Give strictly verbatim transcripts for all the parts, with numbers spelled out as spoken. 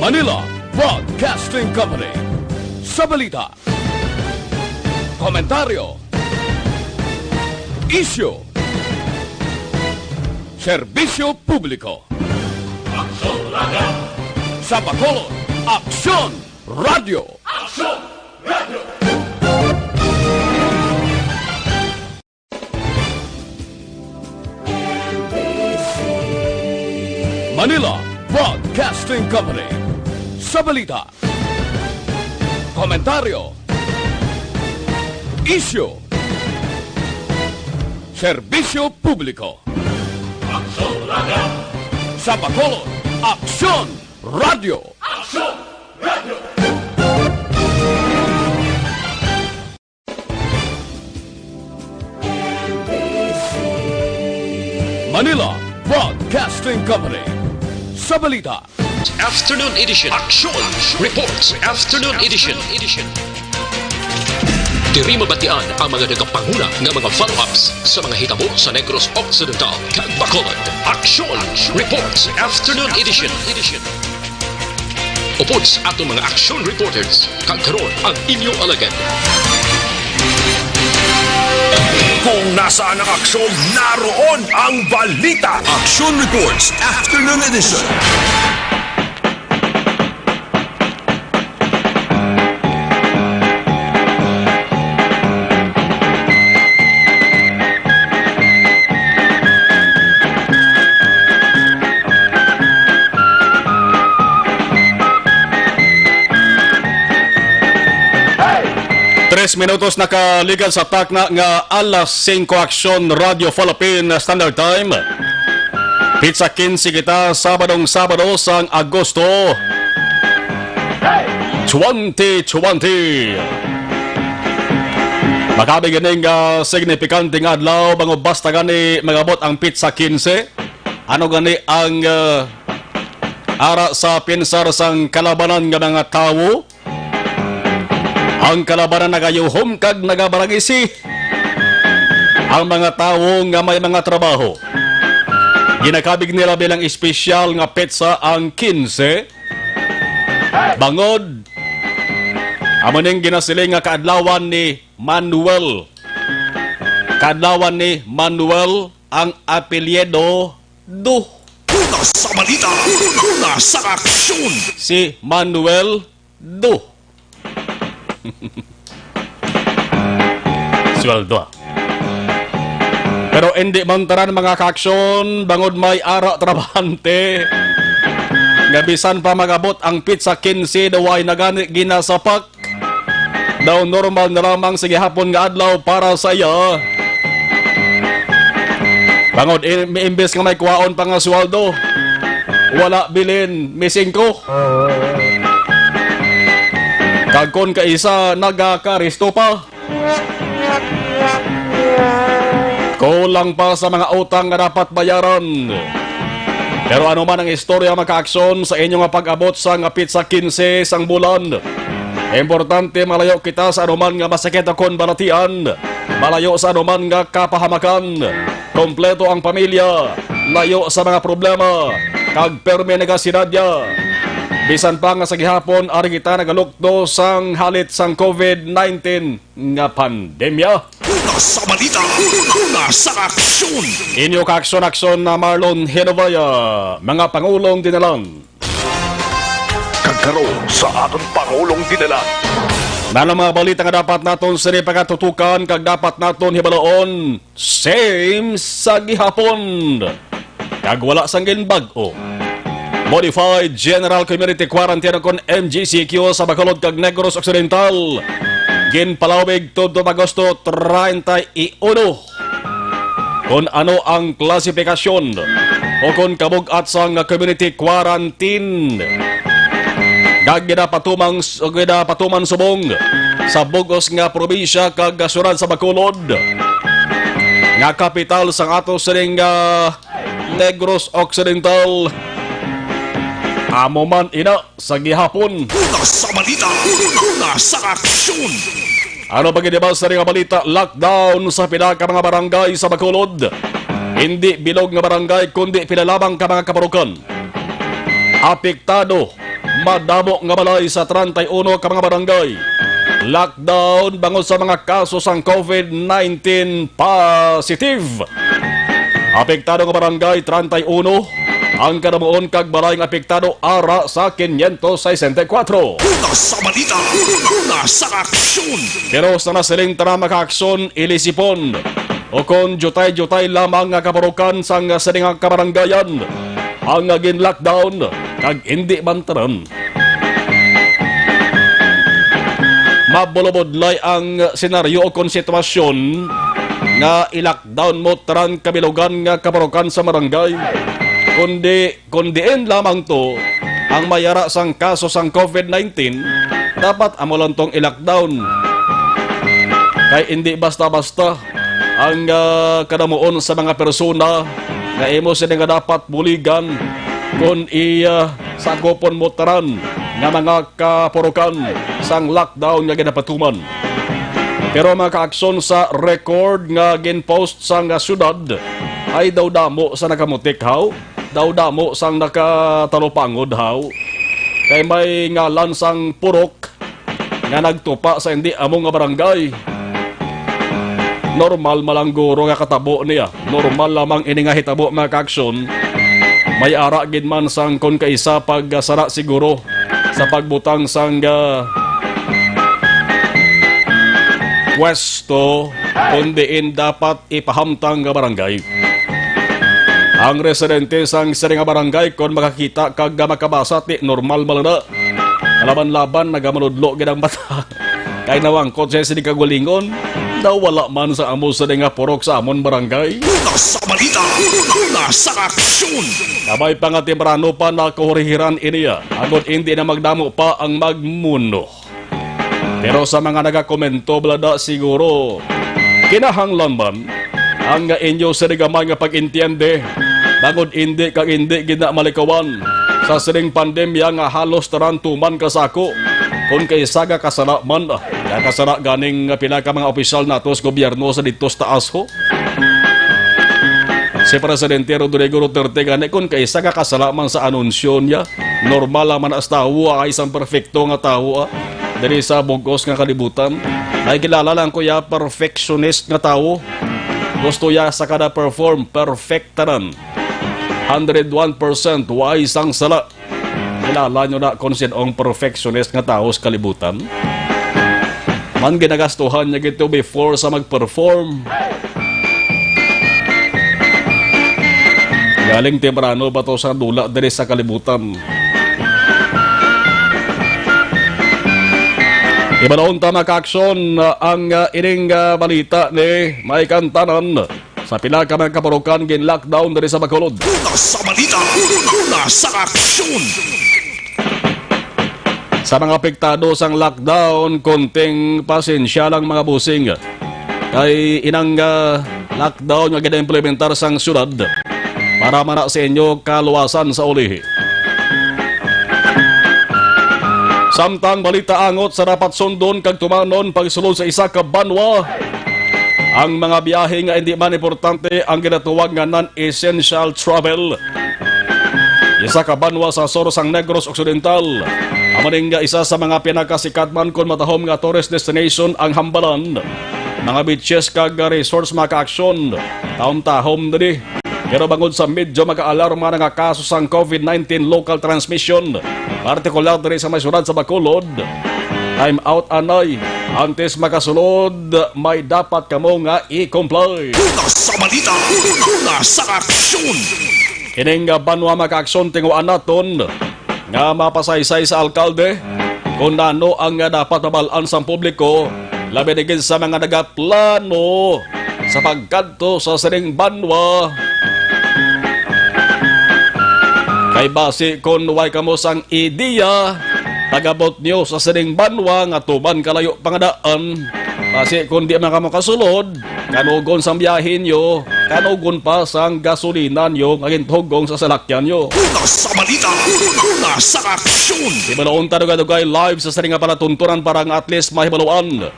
Manila Broadcasting Company. Sa balita, komentaryo, isyu, serbisyo publiko. Aksyon Radio. Sa Bacolod, Aksyon Radio. Aksyon Radio. Manila Broadcasting Company. Sa balita, komentaryo, isyu, serbisyo publiko. Aksyon Radio. Sa Bacolod, Aksyon Radio. Aksyon Radio. Manila Broadcasting Company. Sa balita, Afternoon Edition. Action Reports. Afternoon Edition. Diri mabatian ang mga nagapanguna nga mga follow-ups sa mga hitabo sa Negros Occidental kag Bacolod. Action Reports. Afternoon Edition. Upod sa aton mga action reporters, kag karon ang inyo alagad. Kung nasaan ang aksyon, naroon ang balita. Action Reports Afternoon Edition. Tres minutos nakaligal sa takna nga alas singko, Aksyon Radio Philippine Standard Time. Pitsa kinse kita, Sabadong Sabado sang Agosto twenty twenty. Makabig ining, ah, signifikante nga adlaw, bangod basta gani magabot ang pitsa kinse. Ano gani ang, ah, ara sa pinsar sang kalabanan nga mga tawo? Ang kalabanan nagayuhom kag nagabarangisi. Ang mga tawo nga may mga trabaho, ginakabig nila bilang espesyal nga petsa ang kinse. Bangod, amo ning ginasiling nga kaadlawan ni Manuel. Kaadlawan ni Manuel ang apelyido Do. Una sa balita, una sa aksyon. Si Manuel Do. Sweldo, ah. Pero indi man tanan, mga kaaksyon, bangod may ara trabahante nga bisan pa magabot ang pitsa kinse, daw ay na gani ginasapak. Daw normal na lamang sa gihapon nga adlaw para sa iya. Bangod in-, imbes nga may kuhaon pa nga sweldo, wala bilin, may singko. Kag kon kaisa, nagakaristo pa. Kulang pa sa mga utang nga dapat bayaran. Pero ano man ang istorya, mga kaaksyon, sa inyo nga pag-abot sa nga pitsa kinse sang bulan, importante malayo kita sa anuman nga masakit kon balatian, malayo sa anuman nga kapahamakan. Kompleto ang pamilya, layo sa mga problema, kag permi nagasinadya. Bisan pa nga sa gihapon, ari kita nagalukdo sang halit sang covid nineteen nga pandemya. Una sa balita, una sa aksyon. Inyo kaaksyon-aksyon na Marlon Hinovaya, mga pangulong dinalan. Kag karon sa aton pangulong dinalan. Nano mga balita nga dapat naton sini pagatutukan kag dapat naton hibaloon same sa gihapon. Kag wala sang ginbag-o. Modified General Community Quarantine, kon M G C Q, sa Bacolod kag Negros Occidental ginpalawig tubtob Agosto treinta y uno. Kon ano ang klasifikasyon o kon kabug-at sang community quarantine nga ginapatumang, ginapatuman subong sa bug-os nga probinsya kag syudad sa Bacolod, nga kapital sang ato sining, ah, Negros Occidental. Amo man ina sa gihapon. Una sa balita, una sa aksyon. Ano pa gid ba sa nga balita? Lockdown sa pila ka mga barangay sa Bacolod. Hindi bilog nga barangay, kundi pila lamang ka mga kabarukan apektado. madamo nga balay sa treinta y uno ka mga barangay lockdown bangod sa mga kaso sang covid nineteen positive. Apektado nga barangay, treinta y uno ang kadamuon, kag balay nga apektado, ara sa quinientos sesenta y cuatro. Una sa balita, una sa aksyon. Pero sa nasiling tanan, mga kaaksyon, ilisipon o kon diutay-diutay lamang nga kapurukan sang sining nga kabaranggayan ang gin-lockdown, kag indi man tanan. Mabulobodlay ang senaryo o kon sitwasyon nga i-lockdown mo tanan kabilugan nga kapurukan sa barangay, kundi kon diin lamang to ang may ara sang kaso sang covid nineteen, dapat amo lang tong i-lockdown. Kay indi basta-basta ang, ah, kadamuon sa mga persona nga imo sini nga dapat buligan kon i, ah, sakupon mo tanan nga mga kapurukan sang lockdown nga ginapatuman. Pero ang mga kaaksyon sa record nga gin-post sang syudad ay daw damo sa nakamutik, haw? Daw damo sang nakatalupangod, haw? Kay may ngalan sang purok nga nagtupa sa indi amo nga barangay. Normal man lang guro nga katabo niya. Normal lamang ini nga hitabo, mga kaaksyon. May ara gid man sang kon kaisa pagsara siguro sa pagbutang sang, ah, pwesto kon diin dapat ipahamtang nga barangay. Ang residente sang sini nga barangay, kon makakita kag makabasa, ti normal man lang na. Kalaban-laban, nagamaludlo gid ang mata. Kay nawangkot siya sini kagalingon, daw wala man sa amo sini nga purok sa amon barangay. Una sa balita, una sa aksyon. Kabay pa nga temprano pa nakahurihiran ini, ah, agod indi na magdamo pa ang magmuno. Pero sa mga nagakomento, balada, siguro kinahanglan man ang inyo sini gamay nga pag-intiende, bangod indi kag indi gid na malikawan sa sining pandemya nga halos tanan tuman kasako. Kon kaisa nga kasala man, nga kasala ganing pila ka mga opisyal nato sa gobyerno sa didto sa taas, ho. Si Presidente Rodrigo Duterte gani, kon kaisa nga kasala man sa anunsyo niya, normal lang man as tawo, ay isang perfecto nga tawo, ah, diri sa bug-os nga kalibutan. Ay kilala lang ko ya, perfectionist nga tawo. Gusto ya sa kada perform, perfect tanan. Hundred one percent, wa isang sala. Kilala nyo na kung sino ang perfectionist nga tawo sa kalibutan? Man ginagastuhan niya gito before sa mag-perform. Galing temprano ba to sa dula diri sa kalibutan? Ibalaon ta, mga kaaksyon, ang, ah, ining, ah, balita ni may kantanan. Sa pila ka mga kapurukan, gin-lockdown diri sa Bacolod. Una sa balita, una sa aksyon. Sa mga apektado sang lockdown, konting pasensya lang, mga busing. Kay inang, ah, lockdown nga gina-implementar sang syudad para man na sa inyo kaluwasan sa ulihi. Samtang balita angot sa dapat sundon kag tumanon pagsulod sa isa ka banwa, ang mga biyahe nga indi man importante ang ginatawag nga non-essential travel. Isa ka banwa sa sur sang Negros Occidental, amo ning isa sa mga pinakasikat man kon matahom nga tourist destination ang Hambalan. Mga beaches kag resorts, mga kaaksyon, tahom-tahom diri. Pero bangod sa medyo makaalarma na nga kaso sang covid nineteen local transmission, partikular diri sa may syudad sa Bacolod, time out anay. Antes makasulod, may dapat kamo nga i-comply. Una sa balita, una sa aksyon. Ining, ah, banwa, mga kaaksyon, tinguhaan naton nga mapasaysay sa alkalde kung ano ang, ah, dapat mabal-an sang publiko, labi na gid sa mga nagaplano sa pagkadto sa sining banwa. Kay basi kon way kamo sang ideya, pag-abot nyo sa sining banwa nga tuman kalayo pa nga daan, basi kon di man kamo kasulod, kanugon sang biyahe nyo, kanugon pa sang gasolina nyo nga gintuhog sa salakyan nyo. Una sa balita, una sa aksyon. Di ba noon ta dugay-dugay live sa sining nga palatuntunan para nga at least mahibaluan,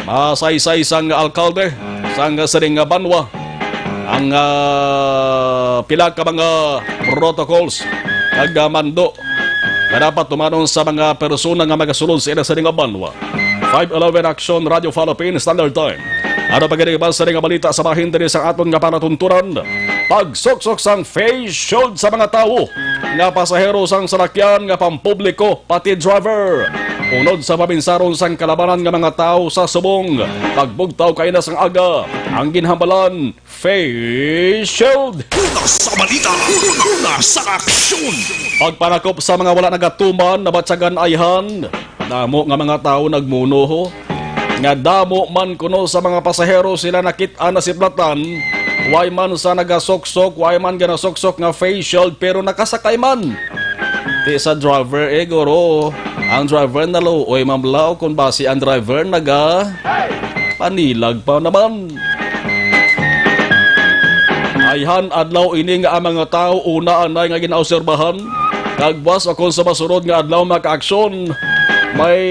masaysay sang alkalde sang sining nga banwa ang, ah, pila ka mga protocols kag, ah, mando nga dapat tumanon sa mga persona nga magasulod sa ila sa nga banwa. Five eleven Action Radio Philippines Standard Time. Ano pa gani ba sa nga balita sa bahin diri sa aton nga palatuntunan? Pagsuksok sang face shield sa mga tawo nga pasahero sang salakyan nga pampubliko, pati driver. Unod sa pabinsaron sang kalabanan nga mga tawo sa subong, pagbugtaw kaina sang aga, ang ginhambalan, face shield. Una sa balita, una sa aksyon. Pagpanakop sa mga wala nagatuman, nabatyagan ayhan. Damo nga mga tawo nagmuno, ho, nga damo man kuno sa mga pasahero sila nakit-an na siplatan, way man sa nagasuksok, way man ginasuksok nga face shield, pero nakasakay man. Ti sa driver, eh, guro. Ang driver naluoy, ma'am, law, kung basi ang driver naga panilag pa naman. Ayhan adlaw ini nga ang mga tawo una anay nga ginaobserbahan, kag buas akon sa masunod nga adlaw makaaksyon, may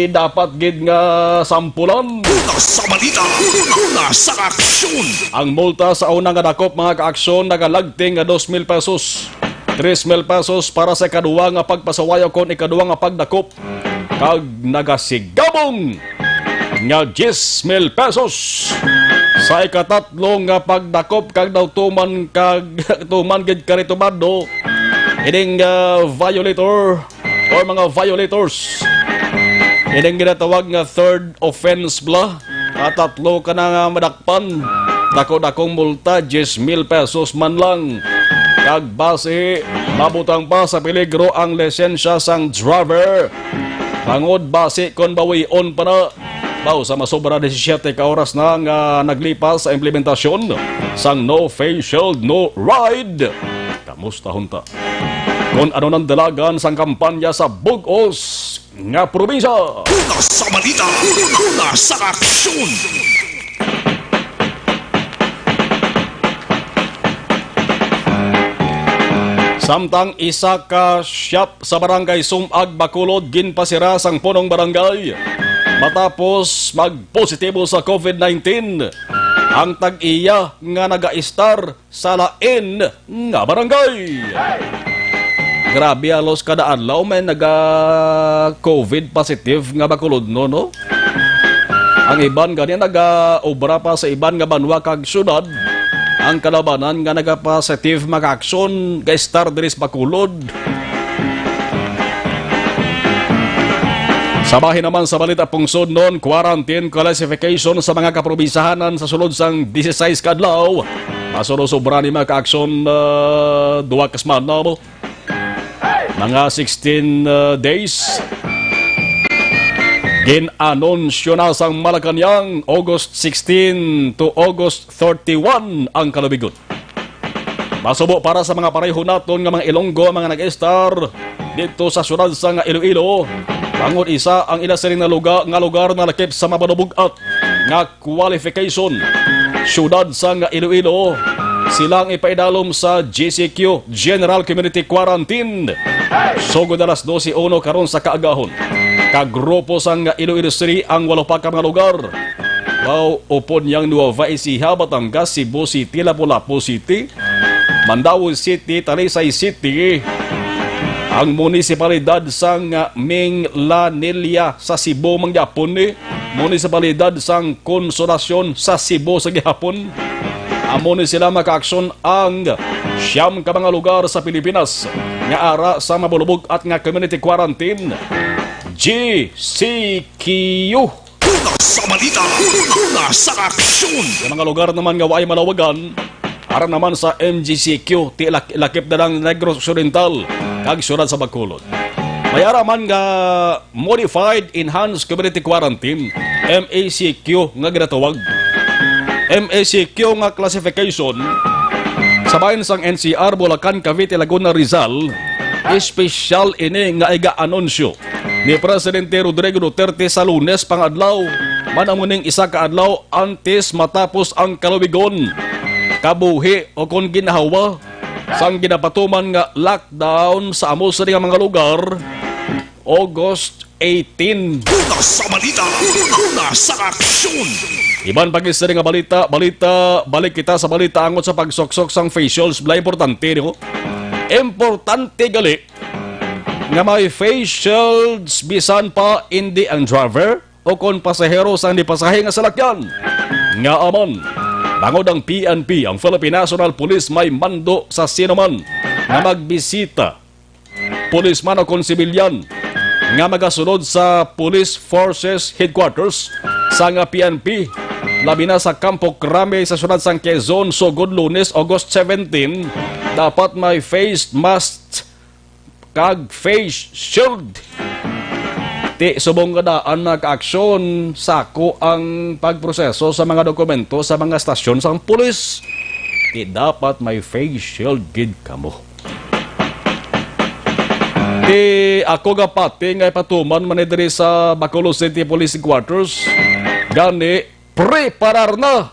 dapat gid nga sampulan. Una sa balita, una sa aksyon. Ang multa sa una nga dakop, mga kaaksyon, nagalagting nga dos mil pesos. Tres mil pesos para sa ikaduha nga pagpasuway o kon ikaduha nga pagdakop, kag nagasigabong nga diyes mil pesos. Sa ikatatlo nga pagdakop kag daw tuman kag tuman gid kari tumado ining, ah, violator or mga violators. Ining ginatawag nga third offense bala. Katatlo ka na nga madakpan. Dako-dakong multa, diyes mil pesos man lang. Kag basi, mabutang pa sa peligro ang lisensya sang driver. Bangod basi kon bawion pa na. Baw sa masobra disisiete ka oras na nga naglipas sa implementasyon sang No Face Shield, No Ride. Kamusta hunta? Kon ano nang dalagan sang kampanya sa bug-os nga probinsya. Una sa balita, una sa aksyon. Samtang isa ka shop sa barangay Sumag, Bacolod, ginpasira sang punong barangay matapos magpositibo sa covid nineteen ang tag-iya nga nagaistar sa lain nga barangay. Grabe, halos kada adlaw may naga-covid positive nga Bacolodnon, no? Ang iban gani naga-obra pa sa iban nga banwa kag syudad. Ang kalabanan nga naga-positive makaaksyon ga-istar diri sa Bacolod. Sa bahin naman sa balita pungsod non, quarantine classification sa mga kaprobinsiyahanan sa sulod sang disisais ka adlaw. Masurosobra ni mga kaaksyon, ah, duha ka semana mo. Mga sixteen, ah, days. Gin-anunsyo na sang Malacañang, August sixteen to August thirty-one ang kalubigon. Masubo para sa mga pareho naton nga mga Ilonggo ang mga nag-estar dito sa siyudad sa nga Iloilo, bangod isa ang ila siling na lugar, nga lugar nalakip sa mabalubog-at nga qualification. Siyudad sa nga Iloilo, sila ang ipaidalom sa G C Q, General Community Quarantine. Sugod alas dose uno karon sa kaagahon. Kagrupo sa nga Iloilo City ang walo pa ka mga lugar. Bao, upod niyang Nueva Ecija, Batangas, Cebu City, Lapu-Lapu City, Mandaue City, Talisay City, ang munisipalidad sang Minglanilla sa Cebu, manggihapon ni munisipalidad sang Consolacion sa Cebu sa gihapon. Amo ni sila makaaksyon ang siyam ka mga lugar sa Pilipinas nga ara sa mabalubog-at nga community quarantine, G C Q. Una sa balita, una sa aksyon. Sa mga lugar naman nga waay malawagan, ara naman sa M G C Q, ti lak-, lakip na lang Negros Occidental, kag siyudad sa Bacolod. May ara man nga Modified Enhanced Community Quarantine, M A C Q nga ginatawag. M A C Q nga classification sa bahin sang N C R, Bulacan, Cavite, Laguna, Rizal, espesyal ini nga iga-anunsyo ni Presidente Rodrigo Duterte sa Lunes pangadlaw, man amo ning isa ka adlaw antes matapos ang kalubigon, kabuhi o kon ginhawa sang ginapatuman nga lockdown sa amo sini nga mga lugar, August eighteen. Una sa balita, una sa aksyon. Iban pa gid sini nga balita, balita, balik kita sa balita angot sa pagsuksok sang face shields, bala importante, no? Importante gali nga may face shields bisan pa indi ang driver o kon pasahero sang nipasahe nga salakyan. Nga aman, bangod ang P N P, ang Philippine National Police, may mando sa sino man nga magbisita, pulis man o kon sibilyan, nga magasunod sa Police Forces Headquarters sang P N P, labi na sa Kampo Crame sa siyudad sang Quezon, sugod Lunes, August seventeen, dapat may face mask kag face shield. Ti subong nga daan nag-aksyon, sako ang pagproseso sa mga dokumento sa mga stasyon sang pulis. Ti dapat may face shield gid kamo. Ti ako nga pati nga ipatuman man ni diri sa Bacolod City Police Headquarters, gani preparar na.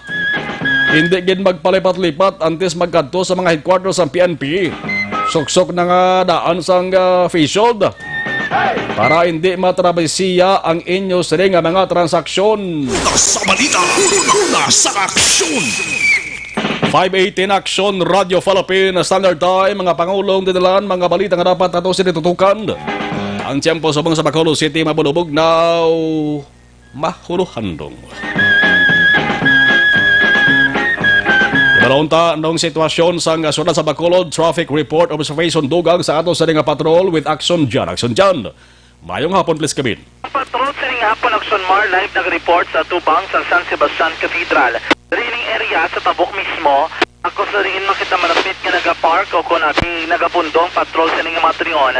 Hindi gid magpalipat-lipat antes magkadto sa mga headquarters sang P N P. Suksok na nga daan sang, ah, face shield para hindi matrabisiya ang inyo sini nga mga transaksyon. Una sa balita, una sa aksyon. Five eighteen Action Radio Philippine Standard Time, mga pangulong dinalan, mga balita nga dapat ato sini tutukan. Ang tiyempo subong sa Bacolod City, mabulubog now. Mahuluhandong. Balonta nung sitwasyon sang siyudad sa Bacolod, traffic report observation dugang sa ato sa nga patrol with Action Jan. Action Jan. Mayong hapon, please, Kabin. Ang patrol sa ning hapon, Action Mar, live nag-report sa tubang sa San Sebastian Cathedral. Diri ning area sa tabok mismo, ako sa diin makita malapit nga nagapark o kon abi nagabundong patrol sa ning mga tinion.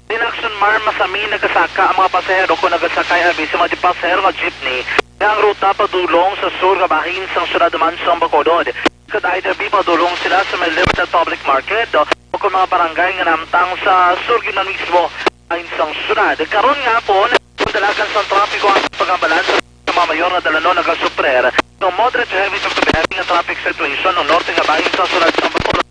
Din Action Mar, masami nagasaka ang mga pasahero kon nagasakay abi sa mga pasahero nga jeepney nga ang ruta padulong sa sur nga bahin sang siyudad man sang Bacolod. Could either be padulong sila sa may Libertad Public Market o kon mga barangay nga namtang sa sur gid man mismo bahin sang siyudad. Karon nga hapon, ang dalagan sang trapiko ang paghambalan sa mga mayor nga dalanon nagasuprer ng moderate to heavy to heavy nga traffic situation ang norte nga bahin sa siyudad sang Bacolod.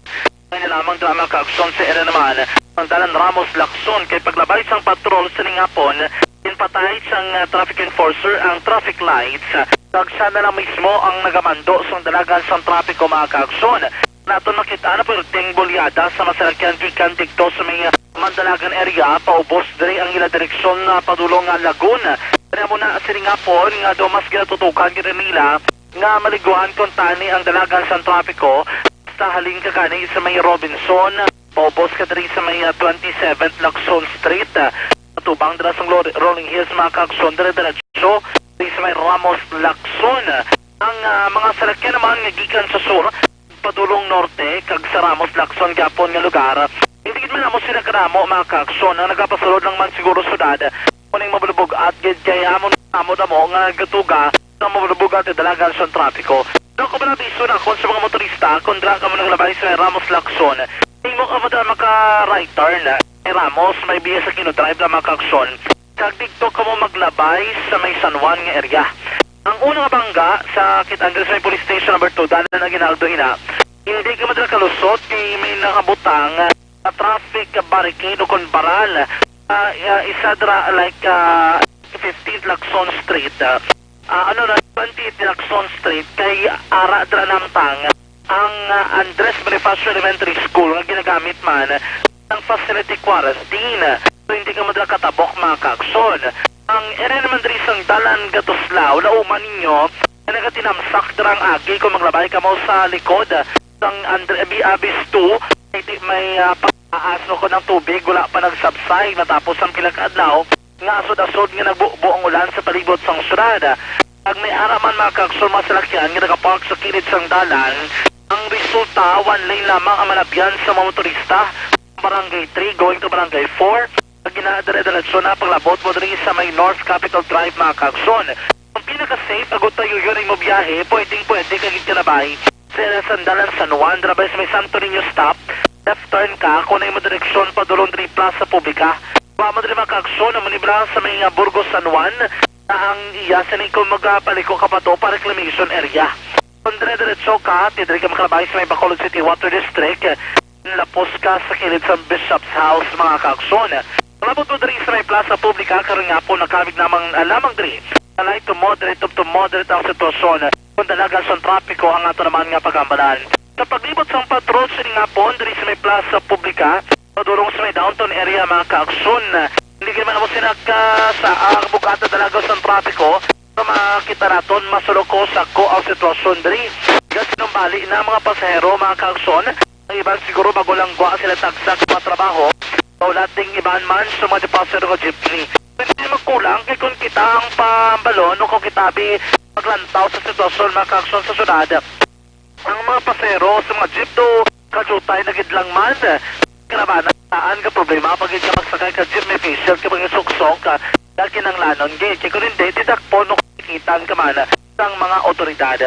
May na lamang drama kaaksyon sa area naman ang Dalan Ramos Lacson kay paglabay sang patrol sa ning hapon, ginpatay sang, ah, traffic enforcer ang traffic lights. Kag siya na lang mismo ang nagamando sang dalagan sang trapiko, mga kaaksyon. Naton makita na perting bulyada sa masalakyan gikan didto sa may Mandalagan area, paubos diri ang ila direksyon na padulong nga Lagun. Kaya mo na sining hapon nga do mas ginatutukan gid nila nga maliguan kuntani ang dalagan sang trapiko sa halin ka gani sa may Robinson, paubos ka diri sa may, ah, twenty-seventh Lacson Street, ah, tubang dira sa Lor-, Rolling Hills, mga kaaksyon, dire-diretso diri sa may Ramos Lacson. Ang, ah, mga salakyan naman nga gikan sa sur, padulong norte kag sa Ramos Lacson gapon nga lugar. Hindi gid man amo sila kadamo, mga kaaksyon, ang nagapasulod lang man siguro siyudad. Kuning mabulubog-at gid kay amo, amo damo nga nagatuga sa mabulubog-at nga dalagan sang trapiko. Daw ko bala biso na kon sa mga motorista, kon dira kamo naglabay sa Ramos Lacson, imo kamo dira maka right turn. May Ramos, may biya sa Kino Drive na, mga kaaksyon. Kag didto kamo maglabay sa may San Juan nga area. Ang una nga bangga sa Kit Andres may Police Station number two, dalan na Aguinaldo ina. Hindi ka madala kalusot kay may nakabutang na traffic barricade o kon baral. Ah, ah, isa dra, like, ah, fifteenth Lacson Street, ah, ah, ano na, twentieth Lacson Street, kay ara dra namtang ang, ah, Andres Bonifacio Elementary School nga ginagamit man ang facility quarantine. So, hindi ka madala katabok, mga kaaksyon. Ang area naman diri sang Dalan Gatuslao, nauman ninyo na nagatinamsak dira ang agi kung maglabay kamo sa likod sang Andre, Abi-, Abis two, may, may, ah, pagtaas no kon ang tubig wala pa nag-subside matapos ang pila ka adlaw nga asod-asod nga nagbubo ang ulan sa palibot sang syudad. Kag may ara man, mga kaaksyon, mga salakyan nga nagapark sa kilid sang dalan. Ang resulta, one lane lamang ang malabyan sa mga motorista. Barangay three going to Barangay four. Pag ginadire-diretso na paglabot mo diri sa may North Capitol Drive, mga kaaksyon. Ang pinaka-safe, agud tayo yun ang imo biyahe, pwedeng-pwede ka gid kalabay sa sandalan San Juan, dira ba sa may Santo Niño stop, left turn ka, kung na imo direksyon padulong diri Plaza Publica. Wa mo diri, mga kaaksyon, amo ni bala sa may, ah, Burgos San Juan, na ang iya sini kung magapaliko ka pa to pa reclamation area. Kung dire-diretso ka, ti diri ka makalabay sa may Bacolod City Water District, lapos ka sa kilid sa Bishop's House, mga kaaksyon. Palabot mo diri sa may Plaza Publica, karon nga po nakabig namang, ah, lamang diri. Sa light to moderate, up to moderate ang sitwasyon. Kung dalagan sa trapiko ang ato naman nga pagambalan. Sa paglibot sa patrol sa nga po, diri sa may Plaza Publica, Padulong sa may downtown area, mga kaakson. Hindi naman mo sila ka sa, ah, bugata talaga sa trapiko. Pero makita naton, masulo ko sa ko ang sitwasyon diri. Kasi nung bali na mga pasahero, mga kaakson, ang iban siguro bago lang gwa sila tagsa sa mga trabaho. O lating iban man sa mga pasahero nga jeepney. Hindi magkulang kay kung kita ang pambalon o kung kita bi maglantaw sa sitwasyon, mga kaakson, sa syudad. Ang mga pasahero sa mga jeep do kajutay na gid lang man. Kalabanan, daan ka problema pag ka magsakay ka jeep may face shield ka pag suksok ka. Dahil kinanglanon gid kay kung hindi, didakpon o kikitan ka man sang mga otoridad.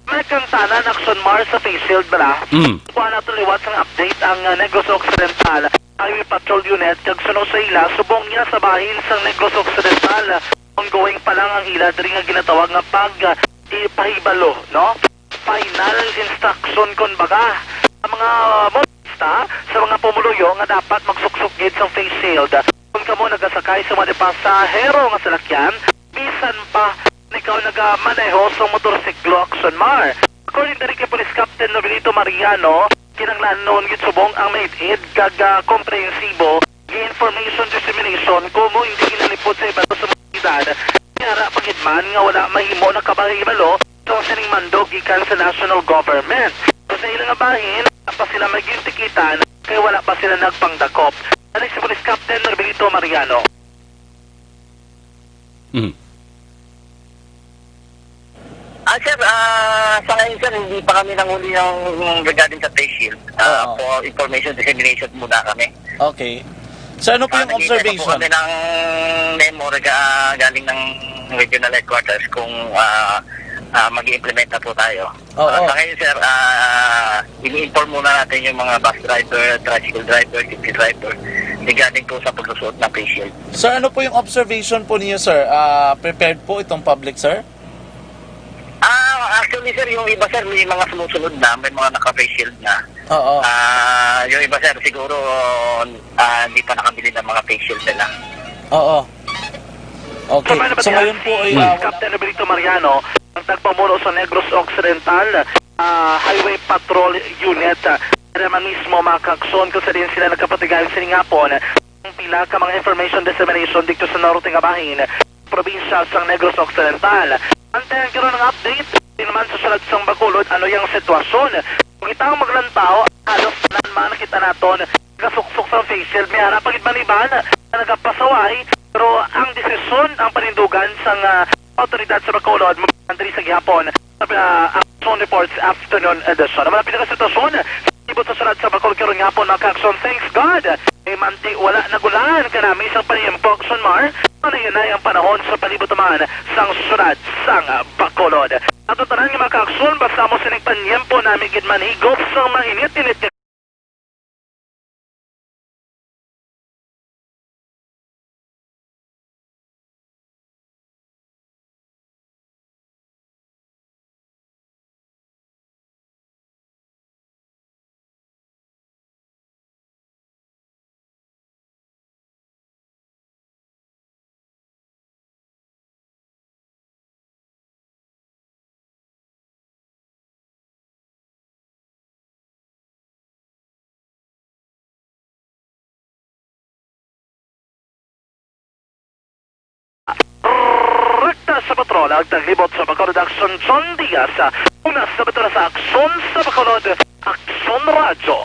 May kangtanan action mar sa face shield bala. Mm. Kuha nato liwat sang update ang, uh, Negros Occidental Highway Patrol Unit kag suno sa ila subong niya sa bahin sang Negros Occidental. Ongoing pa lang ang ila diri nga ginatawag nga pag, uh, ipahibalo, no? Final instruction, kon baga, sa mga motorista, sa mga pumuluyo nga dapat magsuksok gid sa face shield. Kung kamo nagasakay sa mga pasahero nga salakyan, bisan pa ikaw nagamaneho sa motorsiklo, action mar. According diri kay Police Captain Novelito Mariano, kinahanglanon gid subong ang maid-id kag, ah, komprehensibo nga information dissemination, kumo hindi ginalipod sa iban sa mga edad. Yara pa gid man nga wala mahimo nakabahibalo sa sining mando gikan sa national government. Sa ila nga bahin, wala pa sila magintikitan kay wala pa sila nagpangdakop. Ani si Police Captain Norbelito Mariano. Mhm. Ah, sir, ah, sa ngayon, sir, hindi pa kami nanguli ng regarding sa face shield. Ah, Oo. For information dissemination muna kami. Okay. So, ano po Ah, yung naghihintay pa po observation? kami ng memo rega-, galing ng regional headquarters kung, ah, ah, mag-i-implement na po tayo. Oo. Ah, sa ngayon, sir, ah, ini-inform muna natin yung mga bus driver, tricycle driver, jeepney driver, regarding po sa pagsusuot ng face shield. Sir, ano po yung observation po ninyo, sir? Ah, prepared po itong public, sir? Ah, actually, sir, yung iba, sir, may mga sumusunod na, may mga naka-face shield na. Oo. Ah, yung iba, sir, siguro, ah, hindi pa nakabili ng mga face shield nila. Oo. Okay. Sa So, ngayon po ay, ah, Captain Roberto Mariano, ang tagpamuno sa Negros Occidental, ah, Highway Patrol Unit. Ah, sila man mismo, mga kaakson, kung sa diin sila nagkapatigayon sining hapon ang pila ka mga information dissemination dito sa norte nga bahin, probinsya sang Negros Occidental. Antayan karon ang update din man sa sulod sang Bacolod, ano yung sitwasyon. Kung kita ang maglantaw, halos tanan man kita naton nagasuksok sa face shield. May ara pa gid man iban na nagapasaway, pero ang desisyon, ang panindugan sang, ah, awtoridad sa Bacolod, magandri sa gihapon. Sa, ah, Action Reports Afternoon Edition. Ang mga pinakasitwasyon sa palibot sa sulod sa Bacolod karon nga hapon, mga kaakson. Thanks God, kay manti wala nagulan kanami sang panimpo, action mar. Ano yun na ang panahon sa palibot naman sang sulod sang Bacolod. Ato tanan nga mga kaakson, basta mo sining panimpo nami gid man higop sang mainit-init nga Rekta sa patrol ang taglibot sa Bacolod, Action John Diaz. Una sa patrol sa Aksyon sa Bacolod, Aksyon Radyo.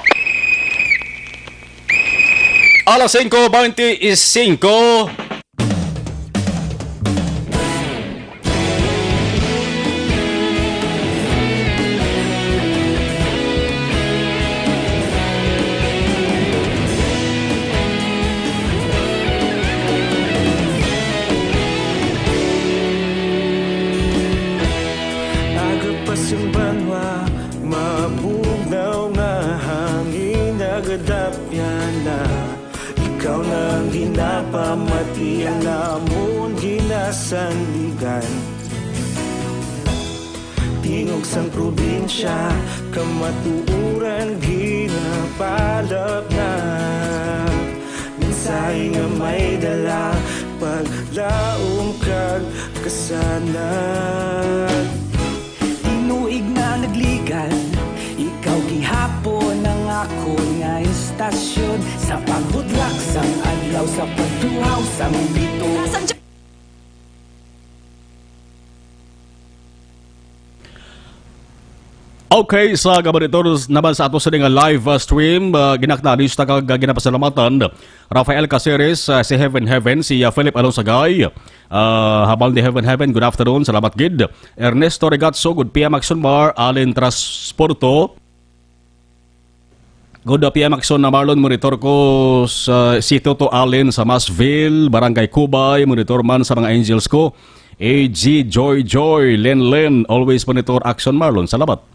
Alas singko beintisinko. Aga pa sing banwa, mabugnaw nga hangin, nagadapyan na. Ikaw na ang ginapamati, ang amon ginasandigan. Tingog sang probinsya, kamatuoran ginapalapnap. Mensahe nga may dala, paglaom kag kasanag. Tinuig na nagligan, ikaw gihapon ang akon nga istorya. Tasyon sa pagbudlak sang adlaw, sa pagtuhaw sang bituon. Okay, sa gabanitor naman sa ato sa nga live uh, stream, uh, ginaknalista kag uh, ginapasalamatan Rafael Caceres, uh, si Heaven Heaven, si uh, Philip Alonsagay, uh, habal ni Heaven Heaven, good afternoon, salamat gid. Ernesto Regatso, good P M Action Bar, Allen Transporto, good P M Action na Marlon, monitor ko sa si Toto Allen sa Masville, Barangay Cubay, monitor man sa mga angels ko. A G Joy Joy, Len Len, always monitor Action Marlon. Salamat.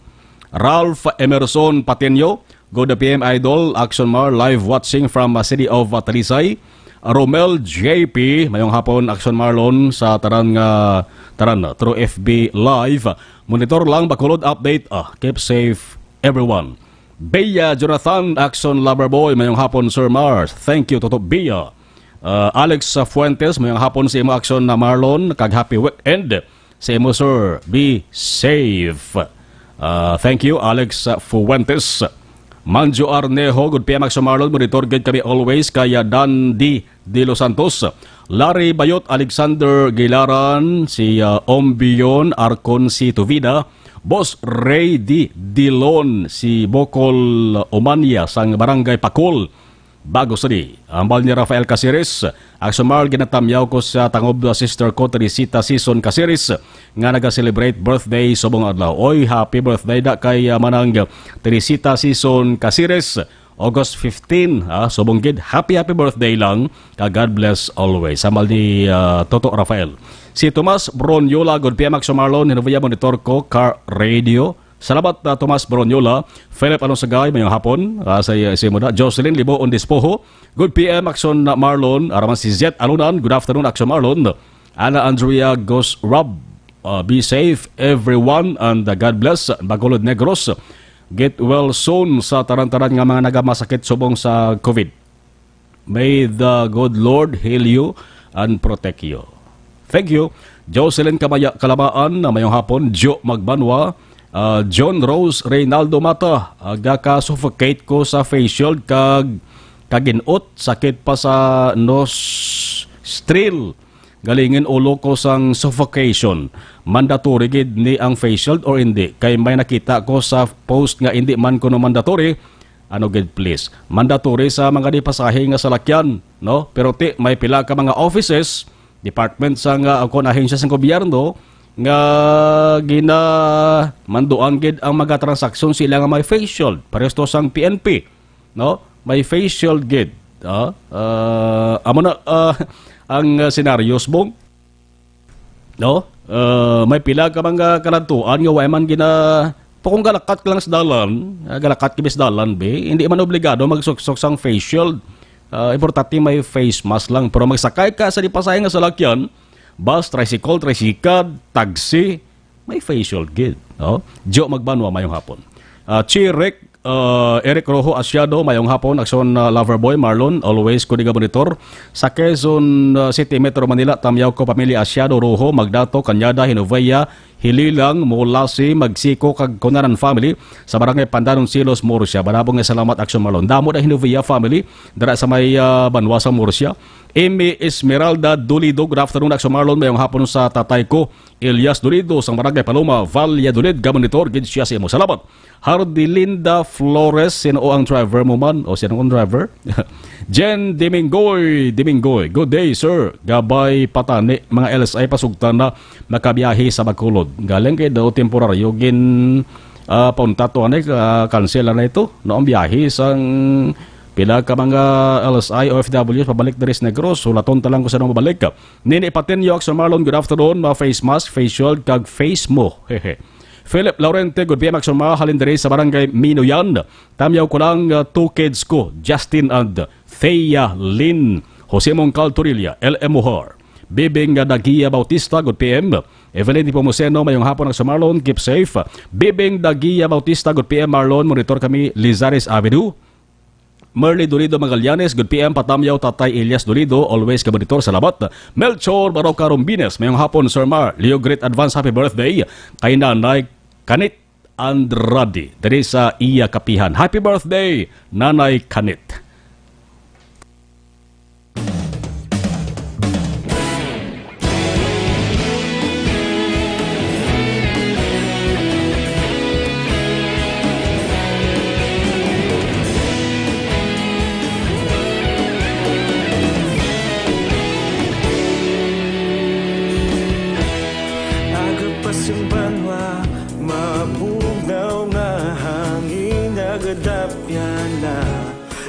Ralph Emerson Patenyo, good P M Idol, Action Mar, live watching from uh, city of uh, Talisay. Romel J P, mayong hapon, Action Marlon, sa tanan nga tanan uh, through F B Live. Monitor lang, Bacolod update. Uh, keep safe, everyone. Bea Jonathan, Action Lover Boy, mayong hapon, Sir Mars. Thank you, Toto Bea. Uh, Alex uh, Fuentes, mayong hapon sa imo, Action na Marlon, kag happy weekend sa imo, sir. Be safe. Uh, thank you, Alex uh, Fuentes. Manjo Arnejo, good P M Action Marlon, monitor gid kami always kay uh, Dan D. De Los Santos, Larry Bayot, Alexander Gilaran, si uh, Ombion Arcon, si Tuvida, Boss Ray D. Dilon, si Bocol Umanya sang Barangay Pakol, Bago City. Ambal ni Rafael Caceres, Action Marl, ginatamyaw ko sa tangob uh, sister ko, Teresita Season Caceres, nga naga-celebrate birthday subong adlaw. Oy, happy birthday da kay uh, Manang Teresita Season Caceres. August fifteen, ah, subong gid, happy, happy birthday lang, ka God bless always. Samal ni ah, Toto Rafael. Si Tomas Bronyola, good P M Action Marlon, Hinuviya monitor ko, car radio. Salamat, ah, Tomas Bronyola. Philip Alonsagay, mayong hapon. Ah, sa, sa imo na. Jocelyn Liboon Dispoho, good P M Action Marlon. Araman si Zet Alunan, good afternoon, Action Marlon. Ana Andrea Gos Rob, uh, be safe, everyone, and uh, God bless. Bacolod Negros, get well soon sa tanan-tanan nga mga nagamasakit subong sa COVID. May the good Lord heal you and protect you. Thank you. Jocelyn Kamaya Kalabaan, na mayong hapon. Jo Magbanwa, uh, John Rose Reynaldo Mata, uh, gaka-suffocate ko sa face shield kag kaginot, sakit pa sa nostril. Galingin ulo ko sang suffocation. Mandatory gid ni ang face shield or indi? Kay may nakita ko sa post nga indi man kuno mandatory. Ano gid, please? Mandatory sa mga di pasahe nga salakyan, no? Pero ti, may pila ka mga offices, department sa nga, o kon ahensya sa gobyerno nga ginamanduan gid ang mga transaksyon sila nga may face shield. Pareho to sang P N P, no? May face shield gid. Ah, ah, amo na ah, ang ah, senaryos, Bong. No? Ah, may pila ka mga kalantuan nga wa man gina, pa kung galakat ka lang sa dalan, ah, galakat ka bis dalan, be, hindi man obligado magsuksok sang face shield. Ah, importante may face mask lang. Pero magsakay ka sa di pasahe nga salakyan, bus, tricycle, tricycad, taxi, may face shield gid, no? Joe Magbanwa, mayong hapon. Ah, Chi Rick, ah, Eric Rojo Asiado, mayong hapon. Action, ah, Lover Boy, Marlon, always ko di ka monitor. Sa Quezon ah, City, Metro Manila, tamyaw ko pamilya Asiado, Rojo, Magdato, Cañada, Hinovea, Hililang, Molasi, Magsiko, kag Kunanan family sa Barangay Pandanon, Silos, Murcia. Banabong nga salamat, Action Marlon. Damo na Hinovea family dira sa may ah, banwa sa Murcia. Amy Esmeralda Dolido, good afternoon, Action Marlon. Mayong hapon sa tatay ko, Elias Dolido, sang Barangay Paloma, Valladolid, gamonitor gid siya sa imo. Salamat. Hardy Linda Flores, sino ang driver mo man? O sino ang driver? Jen Dimingoy, Dimingoy. Good day, sir. Gabay patani, mga L S I pasugtan na makabiyahe sa Bacolod. Galing kay daw temporaryo gin ah, paunta to ani ah, cancel na ito. No, ang biyahe sang pila ka mga L S I, O F W pabalik diri sa Negros. Hulaton ta lang ko sa mabalik. Nini Patenyo, Action Marlon, good afternoon. Ma face mask, face shield, kag face mo. Hehe. Philip Laurente, good P M Action Ma, halin diri sa barangay Minuyan. Tamyaw ko lang uh, two kids ko, Justin and Thea Lynn. Jose Mongcal Torilla, L M Muhar. Bibing uh, Dagia Bautista, good P M. Evelyn Nepomuceno, mayong hapon, Action Marlon, keep safe. Bibing Dagia Bautista, good P M Marlon, monitor kami, Lizares Avenue. Merly Dolido Magallanes, good P M, patamyaw Tatay Elias Dolido, always ka monitor, salamat. Melchor Baroca Rombines, mayong hapon, Sir Mar. Leo, great advance happy birthday kay Nanay Kanit Andrade, diri sa iya kapihan. Happy birthday, Nanay Kanit. Piana,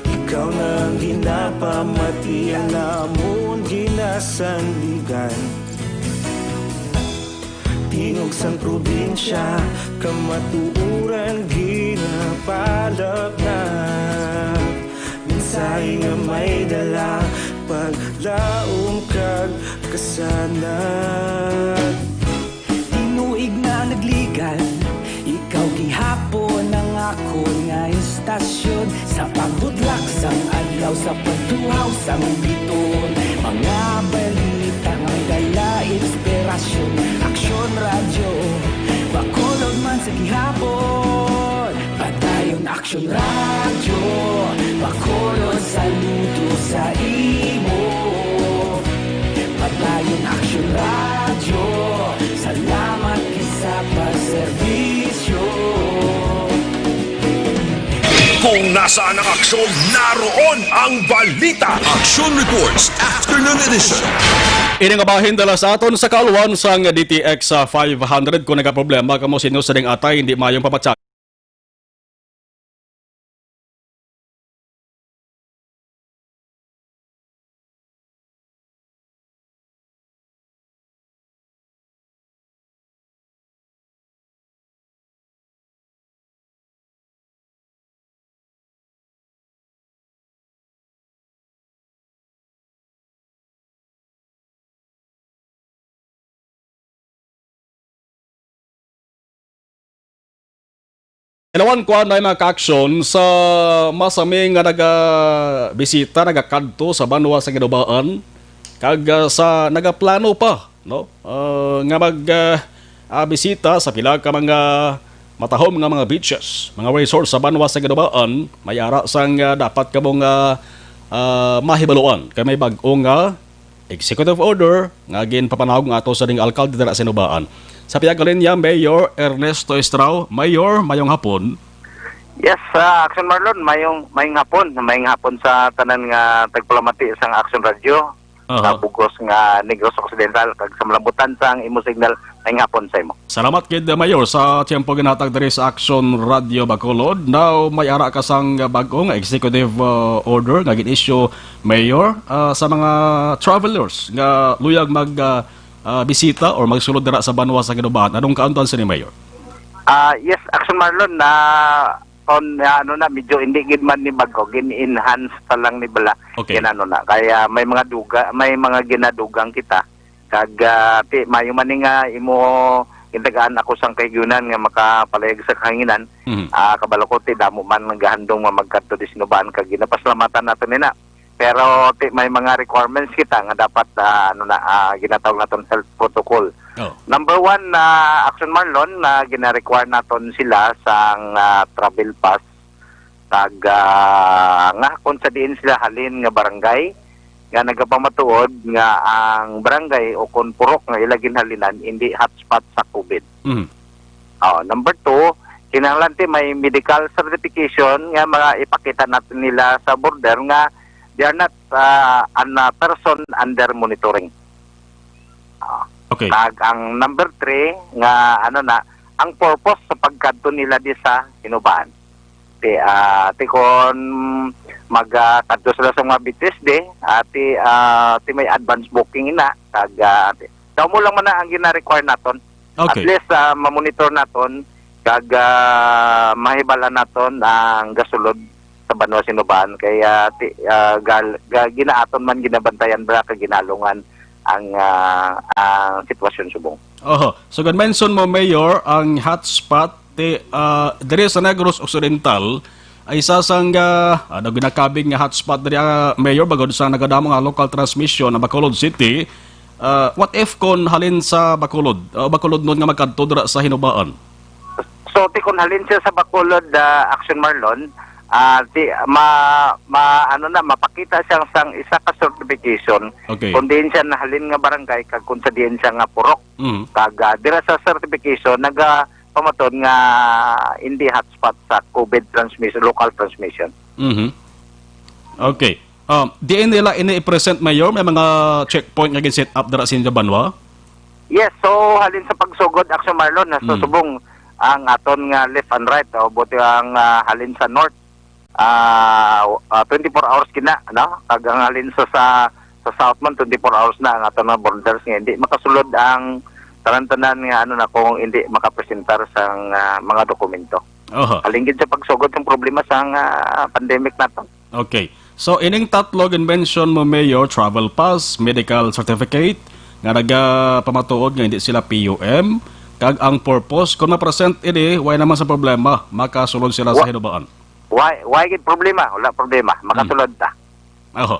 ikaw nang ginapamati ang amon ginasandigan. Tingog sang probinsya, kamatuoran ginapalapnat. Mensahe nga may dala, paglaom kag kasanag. Tinuig na nagligan, ikaw gihapon ang akon nga istasyon. Sa pagbudlak sang adlaw, sa pagtuhaw sang biton, mga balita nga may dala inspirasyon. Aksyon Radyo, Bacolod man sa gihapon. Padayon Aksyon Radyo, Bacolod, saludo sa imo. Padayon Aksyon Radyo, salamat gid sa pagserbisyo. Kung nasaan ang aksyon, naroon ang balita. Action Reports, Afternoon Edition. Ini nga bahin dala sa aton sa kaaluhan sang D T X five hundred. Kung nagaproblema kamo sa inyo sining atay, hindi mayong pamatsa. Ilawan ko anay, mga ka-aksyon, sa masami nga nagabisita, nagakadto sa banwa sa Ginubaan, kag, ah, sa nagaplano pa, no? Ah, nga mag, ah, ah, bisita sa pila ka mga matahom nga mga beaches, mga resorts sa banwa sa Ginubaan, may ara sang, ah, dapat kamo nga, ah, mahibaluan kay may bag-o nga executive order nga ginpapanawag nga ato sa ding alkalde dira sa Ginubaan. Sa pihak linya, Mayor Ernesto Estrao. Mayor, mayong hapon. Yes, ah, Action Marlon, mayong, mayong hapon. Mayong hapon sa tanan nga tagpalamati sang Action Radio, Aha. sa bugos nga Negros Occidental, kag sa malambutan sang imo signal, mayong hapon sa imo. Salamat gid, Mayor, sa tiyempo ginhatag diri sa Action Radio Bacolod. Now, may ara ka sang bag-o nga executive, uh, order nga gin-issue, Mayor, uh, sa mga travelers nga luyag mag, uh, uh, bisita or magsulod dira sa banwa sa Ginubaan. Anong kaantuan sini, Mayor? Ah, yes, Action Marlon, na on, ah, ano na, medyo hindi gid man ni bag-o, gin-enhance pa lang ni bala. Okay. Yan, ano na. Kaya may mga duga, may mga ginadugang kita. Kag, ah, ti, mayo man ni nga imo gintagaan ako sang kahigayonan nga makapalayag sa kahanginan. Mhm. Ah, kabalo ko, ti, damo man nagahandom nga magkadto di Ginubaan kag ginapasalamatan nato nina. Pero, ti, may mga requirements kita nga dapat, ah, ano na, ah, ginatawag naton health protocol. Oh. Number one, ah, Action Marlon, na gina-require naton sila sang, ah, travel pass. Kag, ah, nga kung sa diin sila halin nga barangay, nga nagapamatuod nga ang barangay o kon purok nga ila ginhalinan hindi hotspot sa COVID. Mhm. Oh, number two, kinahanglan ti may medical certification nga mga ipakita natin nila sa border nga they are not, ah, an, ah, person under monitoring. Ah, Okay. Kag ang number three nga, ano na, ang purpose sa pagkadto nila di sa Ginubaan. Ti, ah, ti kon mag, ah, kadto sila sa mga beaches di, ah, ti, ah, ti may advance booking ina, kag, ah, ti, daw mo lang man na ang gina-require naton. Okay. At least, ah, ma-monitor naton, kag, ah, mahibal-an naton ang gasulod sa banwa sa Ginubaan. Kay, ah, ti, ah, gal, ga, ginaaton man, ginabantayan ba, kag ginalungan ang, ah, ang sitwasyon subong. Oho. So, gid mention mo, Mayor, ang hotspot ti, ah, diri sa Negros Occidental ay isa sang, ah, ano, ginakabig nga hotspot diri, ah, Mayor, bangod sa nagadamo nga local transmission ang Bacolod City. Ah, what if kon halin sa Bacolod, ah, Bacolodnon nga magkadto dira sa Ginubaan? So, ti kon halin siya sa Bacolod, ah, Action Marlon, ah, ti, ma, ma, ano na, mapakita siya sang isa ka certification Okay. kung diin siya nahalin nga barangay kag kung sa diin siya nga purok. Mm. Kag, ah, dira sa certification, nagapamatud nga hindi hotspot sa COVID transmission, local transmission. Mhm. Okay. Um, diin nila ini i-present, Mayor? May mga checkpoint nga gin-set up dira sa inyo banwa? Yes, so halin sa pagsugod, Action Marlon, na Mm. susubong ang aton nga left and right, o buti ang, ah, halin sa north, ah, ah, twenty-four hours gina, no? Kag ang halin sa, sa, sa South man, twenty-four hours na ang aton mga borders nga hindi makasulod ang tanan-tanan nga, ano na, kung hindi makapresentar sang, ah, mga dokumento. Oho. Halin gid sa pagsugod sang problema sang, ah, pandemic naton. Okay. So, ining tatlo gin-mention mo, Mayor, travel pass, medical certificate, nga nagapamatuod nga hindi sila P U M, kag ang purpose, kung ma-present ini, way naman sa problema, makasulod sila sa Wa-, hinubaan. Why, why gid problema? Wala problema. Hmm. Makasulod ta. Oho.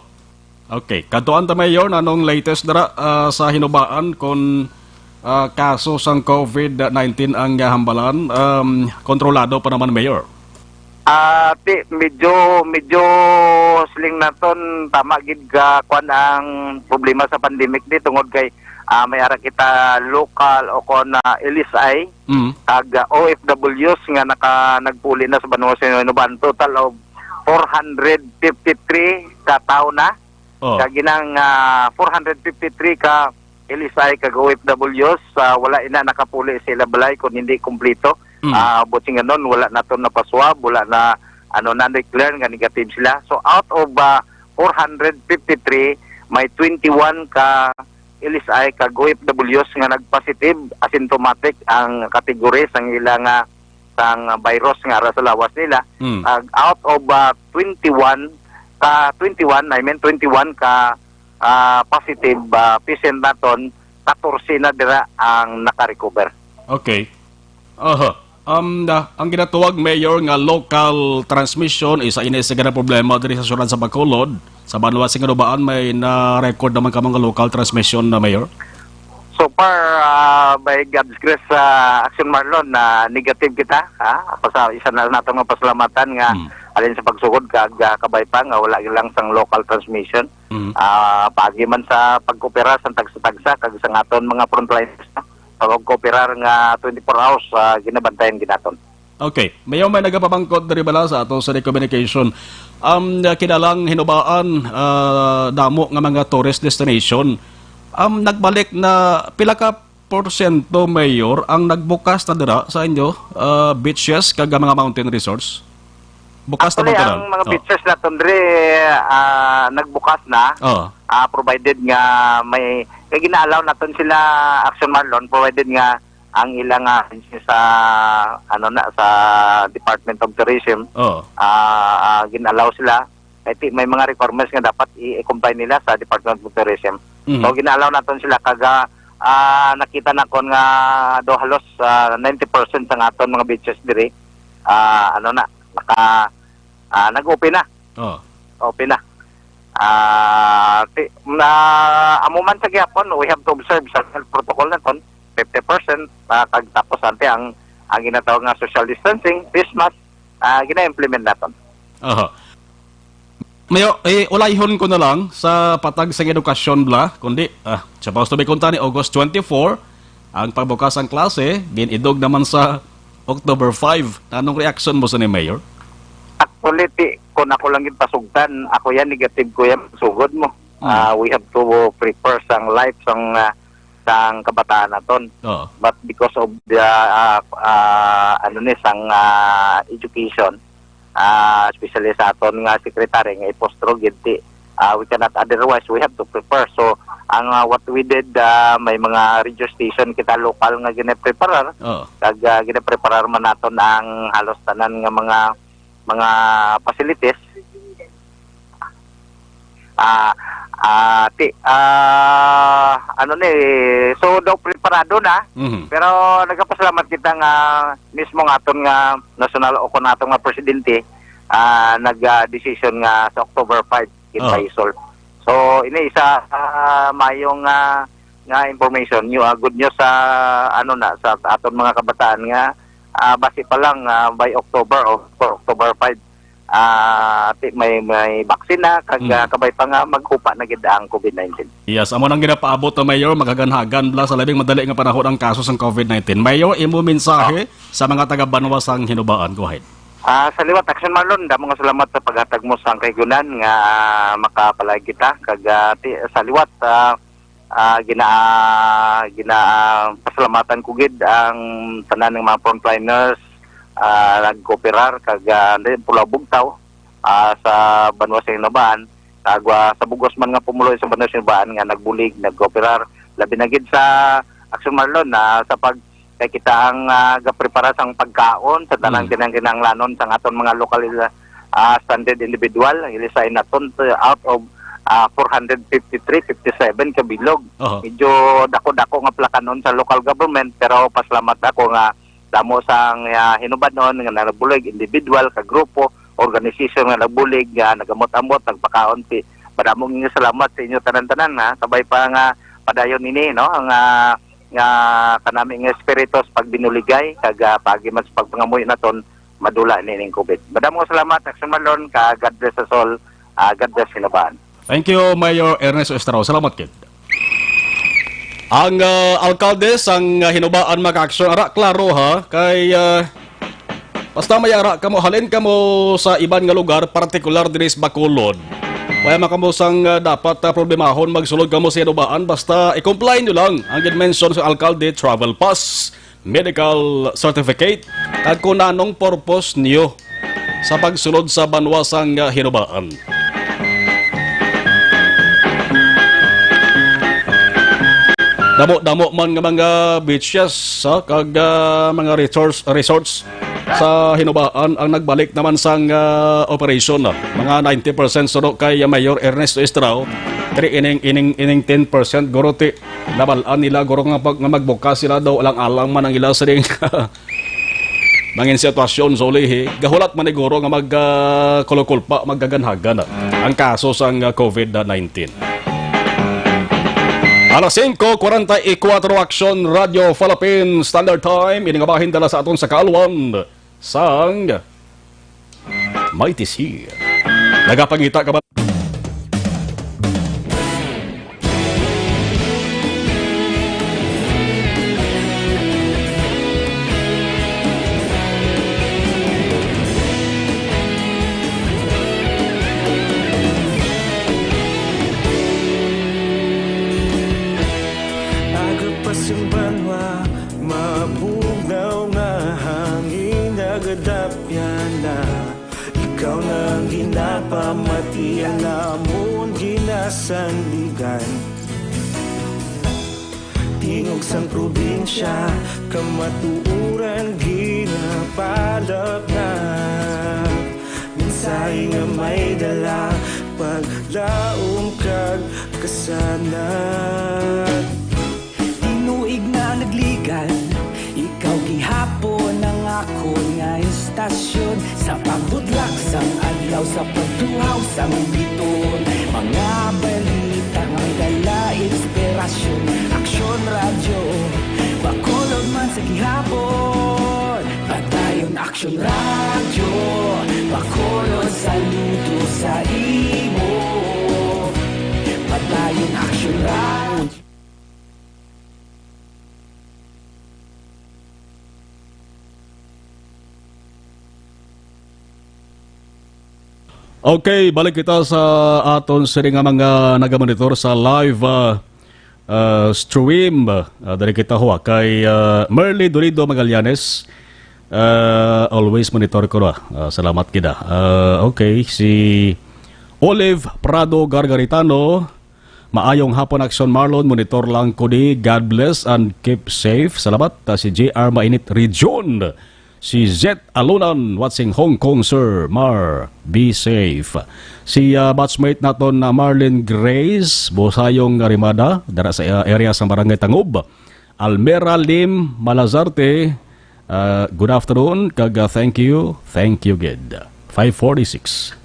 Okay. Kadtuan ta, Mayor, anong latest dira, ah, sa hinubaan kung, ah, kaso sang covid nineteen ang, ah, hambalan? Um, kontrolado pa naman, Mayor? Ah, ti, medyo, medyo siling naton, tama gid ka, kwan ang problema sa pandemic di tungod kay, ah, may ara kita local o kon, ah, L S I, Mm. kag, ah, O F Ws nga naka-, nagpuli na sa banwa sa Nuban. Total of four hundred fifty-three ka tawo na. Oh. Kag ginang, ah, four hundred fifty-three ka L S I kag O F Ws, ah, wala ina nakapuli sa ila balay kung hindi kompleto. Mm. Ah, buot silingon, wala naton napaswab, wala na, ano, na-declare nga negative sila. So, out of, ah, four hundred fifty-three, may twenty-one ka L S I kag O F Ws nga nag-positive, asymptomatic ang category sang ila nga, sang virus nga ara sa lawas nila. Mm. Ag out of, ah, twenty-one ka, twenty-one, I mean, twenty-one ka, ah, positive, ah, patient naton, katorse na dira ang naka-recover. Okay. Aha. Um, na, ang ginatuwag, Mayor, nga local transmission, isa ini sa gana problema diri sa syudad sa Bacolod. Sa banwa sa Ginubaan, may na-record naman kamo nga local transmission na, Mayor? So far, ah, by God's grace, ah, Action Marlon, na negative kita, ha? Pasa-, isa na nato nga pasalamatan nga Hmm. alin sa pagsugod kag, ah, kabay pa nga wala lang sang local transmission. Hmm. Ah, paagi man sa pagkooperar sa tagsa-tagsa kag sa aton mga frontliners, pagkooperar nga twenty-four hours, ah, ginabantayan gid naton. Okay. Mayor, may nagapamangkot diri bala sa ato sa communication. Um, kinalang hinubaan, ah, damo nga mga tourist destination. Um, nagbalik na pila ka porsyento, Mayor, ang nagbukas na dira sa inyo, ah, beaches kag mga mountain resorts? Bukas na ba Actually, tanan? Ang mga Oh. beaches naton diri, ah, nagbukas na. Oh. Ah, provided nga may, kay gina-allow naton sila, Action Marlon, provided nga ang ilang, ah, agency sa, ano na, sa Department of Tourism, Oh. ah, ah, gin-allow sila. Kay ti-, may mga requirements nga dapat i-, i-comply nila sa Department of Tourism. Mhm. So, gin-allow naton sila kag, ah, nakita na kon nga do halos, ah, ninety percent sa aton mga beaches diri, ah, ano na, naka, ah, nag-open na. Oh. Open na. Ah, ti-, na, amo man sa gihapon, we have to observe sa health protocol naton, fifty percent, ah, kag tapos ante ang, ang ginatawag nga social distancing, face mask, ah, gina-implement naton. Aha. Mayor, eh, ulayhon ko na lang sa patag sa edukasyon bala, kundi, ah, supposed to be kuntani August twenty-four, ang pagbukas ang klase, gin-idog naman sa October five. Anong reaction mo sa ni, Mayor? Actually, ti, kung ako lang gid pasugtan, ako yan, negative ko yan, sugod mo. Hmm. Ah, we have to prepare sang life, sang, ah, sang kabataan naton. Oo. But because of the, ah, ah, ano ni, sang, ah, education, ah, especially sa aton nga secretary nga ipostro gid ti, ah, we cannot otherwise, we have to prepare. So, ang, ah, what we did, ah, may mga radio station kita lokal nga ginapreparar, Oo. kag, ah, ginapreparar man naton ang halos tanan nga mga, mga facilities. Ah, ah, ti-, ah, ano ni, so daw preparado na, Mhm. pero nagapasalamat kita nga mismo nga aton nga national o kon aton nga presidente, ah, nag, ah, decision nga sa October five, kita Aha. i-solve. So, ini isa, ah, mayong, ah, nga information, new, ah, good news sa, ano na, sa aton mga kabataan nga, ah, basi pa lang, ah, by October o for October five, ah, ti-, may, may vaccine na, kag, Mm. ah, kabay pa nga maghupa na gid ang covid nineteen. Yes, amo nang ginapaabot to, Mayor, maghaganhagan bala sa labing madali nga panahon ang kaso sang covid nineteen. Mayor, imo mensahe sa mga taga-banwa sang Hinubaan. Go ahead. Ah, sa liwat, Action Marlon, damo nga salamat sa paghatag mo sang kahigunan nga, ah, makapalaag kita. Kag, ah, ti-, sa liwat, ah, ah, gina-, gina-, ah, pasalamatan ko gid ang tanan nga mga frontliners, ah, nagkooperar kag, ah, di, Pulau Bugtaw. ah, sa banwa sa Hinubaan, kag, ah, sa bug-os man nga pumuluyo sa banwa sa Hinubaan nga nagbulig, nagkooperar, labi na gid sa Aksyon Marlon, na sa pag-, kay kita ang, ah, gaprepara sang pagkaon sa tanan Mm. kinang kinahanglanon sang aton mga local, ah, stranded individual, ilisay naton, uh, out of, ah, four hundred fifty-three, fifty-seven ka bilog. Aha. Medyo dako-dako nga plakanon sa local government, pero pasalamat ako nga damo sang, ah, hinubanon nga nagbulig, individual, ka grupo, organization nga nagbulig, nga nagamot-amot, nagpakaon. Si, madamo nga salamat sa inyo tanan-tanan, ha. Kabay pa nga padayon ini, no, nga, nga kanami nga espiritu sa pagbinuligay, kag, ah, paagi man sa pagpangamuyo naton, madula ni ning COVID. Madamo nga salamat, Aksyon Marlon, ka God bless us all, ah, God bless Hinubaan. Thank you, Mayor Ernesto Estrao. Salamat, kid. Ang, ah, alkalde sang, ah, Hinubaan, mga ka-aksyon, ara, klaro, ha, kay, ah, basta may ara kamo, halin kamo sa iban nga lugar, partikular diri sa Bacolod. Wala man kamo sang, ah, dapat, ah, problemahon, magsulod kamo sa Hinubaan, basta i-comply nyo lang ang gid-mention sa alkalde, travel pass, medical certificate, kag kung anong purpose niyo sa pagsulod sa banwa sang, ah, Hinubaan. Damo-damo man nga mga beaches, ha, kag, ah, mga resorts, resorts sa Hinubaan ang nagbalik naman sang, ah, operation. Mga ninety percent suno kay Mayor Ernesto Estrao, pero ining, ining, ining ten percent, guro, ti, nabal-an nila, guro, nga pag, nga magbukas sila daw, alang-alang man ang ila sining mangin sitwasyon sa ulihi. Gahulat man ni guro nga mag, ah, kulukulpa, maggaganhagan ang kaso sang, ah, COVID nineteen. Alas singko kwarenta y kuwatro, Aksyon Radio Philippines Standard Time, ini nga bahin dala sa aton sa kaalwan sang Mighty C. Nagapangita ka ba? Aga pa sing banwa, mabugnaw nga hangin, nagadapyan na. Ikaw na ang ginapamati, ang amon ginasandigan. Tingog sang probinsya, kamatuoran ginapalapnap. Mensahe nga may dala, paglaom kag kasanag. Tinuig na nagligan, ikaw gihapon ang akon nga istasyon. Sa pagbudlak sang adlaw, sa pagtuhaw sang biton, mga balita nga may dala inspirasyon. Aksyon Radyo, Bacolod man sa gihapon. Padayon Aksyon Radyo, Bacolod, saludo sa imo. Padayon Aksyon Radyo. Okay, balik kita sa aton sini nga mga nagamonitor sa live, ah, ah, stream. Ah, dali kita huwa kay, ah, Merly Dolido Magallanes. Ah, always monitor ko na. Ah, salamat gid, ah. Ah, okay, si Olive Prado Gargaritano, maayong hapon, Aksyon Marlon. Monitor lang ko di. God bless and keep safe. Salamat. Ah, si J R Mainit Region. Si Zet Alunan, watching Hong Kong, Sir Mar. Be safe. Si, ah, batchmate naton na Marlene Grace Bosayong Rimada, dara sa, ah, area sa Barangay Tangub. Almera Lim Malazarte, ah, good afternoon, kag, ah, thank you, thank you gid. Five forty-six.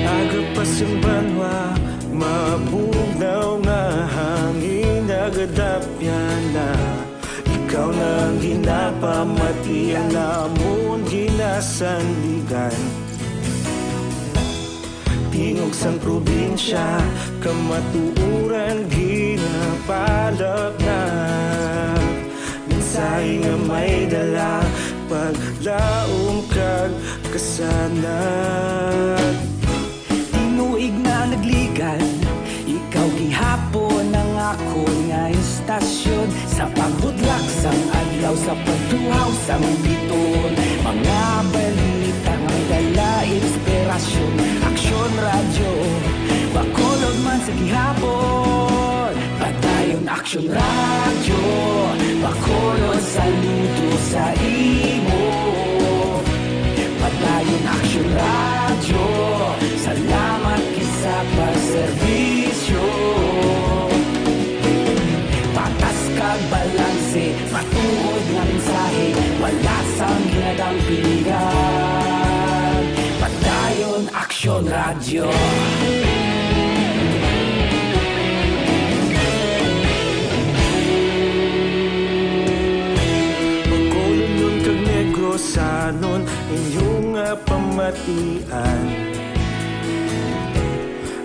Aga pa sang banwa, mabugnaw nga hangin, nagadapyan na. Ikaw na ang ginapamati, ang amon ginasandigan. Tingog sang probinsya, kamatuoran ginapalapnap. Sana. Tinuig na nagligad, ikaw gihapon ang akon nga istasyon. Sa pagudlak sang adlaw, sa pagtuhaw sang biton, mga balita nga may dala inspirasyon. Aksyon Radyo, Bacolod man sa gihapon. Padayon Aksyon Radyo, Bacolod, saludo sa imo. Padayon Aksyon Radyo, salamat gid sa pagserbisyo. Patas kag balanse, matuod nga mensahe, wala sang ginadampigan. Padayon Aksyon Radyo. Bacolodnon kag Negrosanon, inyo nga pamatian.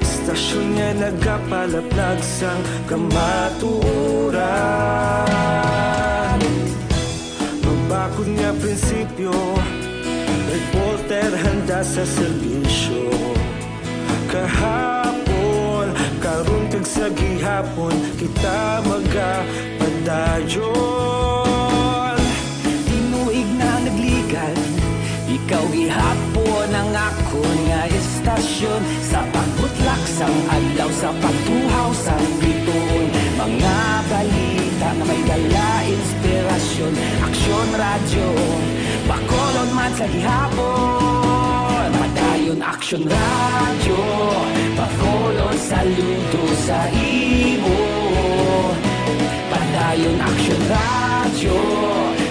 Istasyon nga nagapalaplag sang kamatuoran. Mabakod nga prinsipyo, reporter handa sa serbisyo. Kahapon, karon, kag sa gihapon, kita magapadayon. Tinuig na nagligad, ikaw gihapon ang akon nga istasyon. Sa pagbutlak sang adlaw, sa pagtuhaw sang bituon, mga balita nga may dala inspirasyon. Aksyon Radyo, Bacolod man sa gihapon. Padayon Aksyon Radyo, Bacolod, saludo sa imo. Padayon Aksyon Radyo,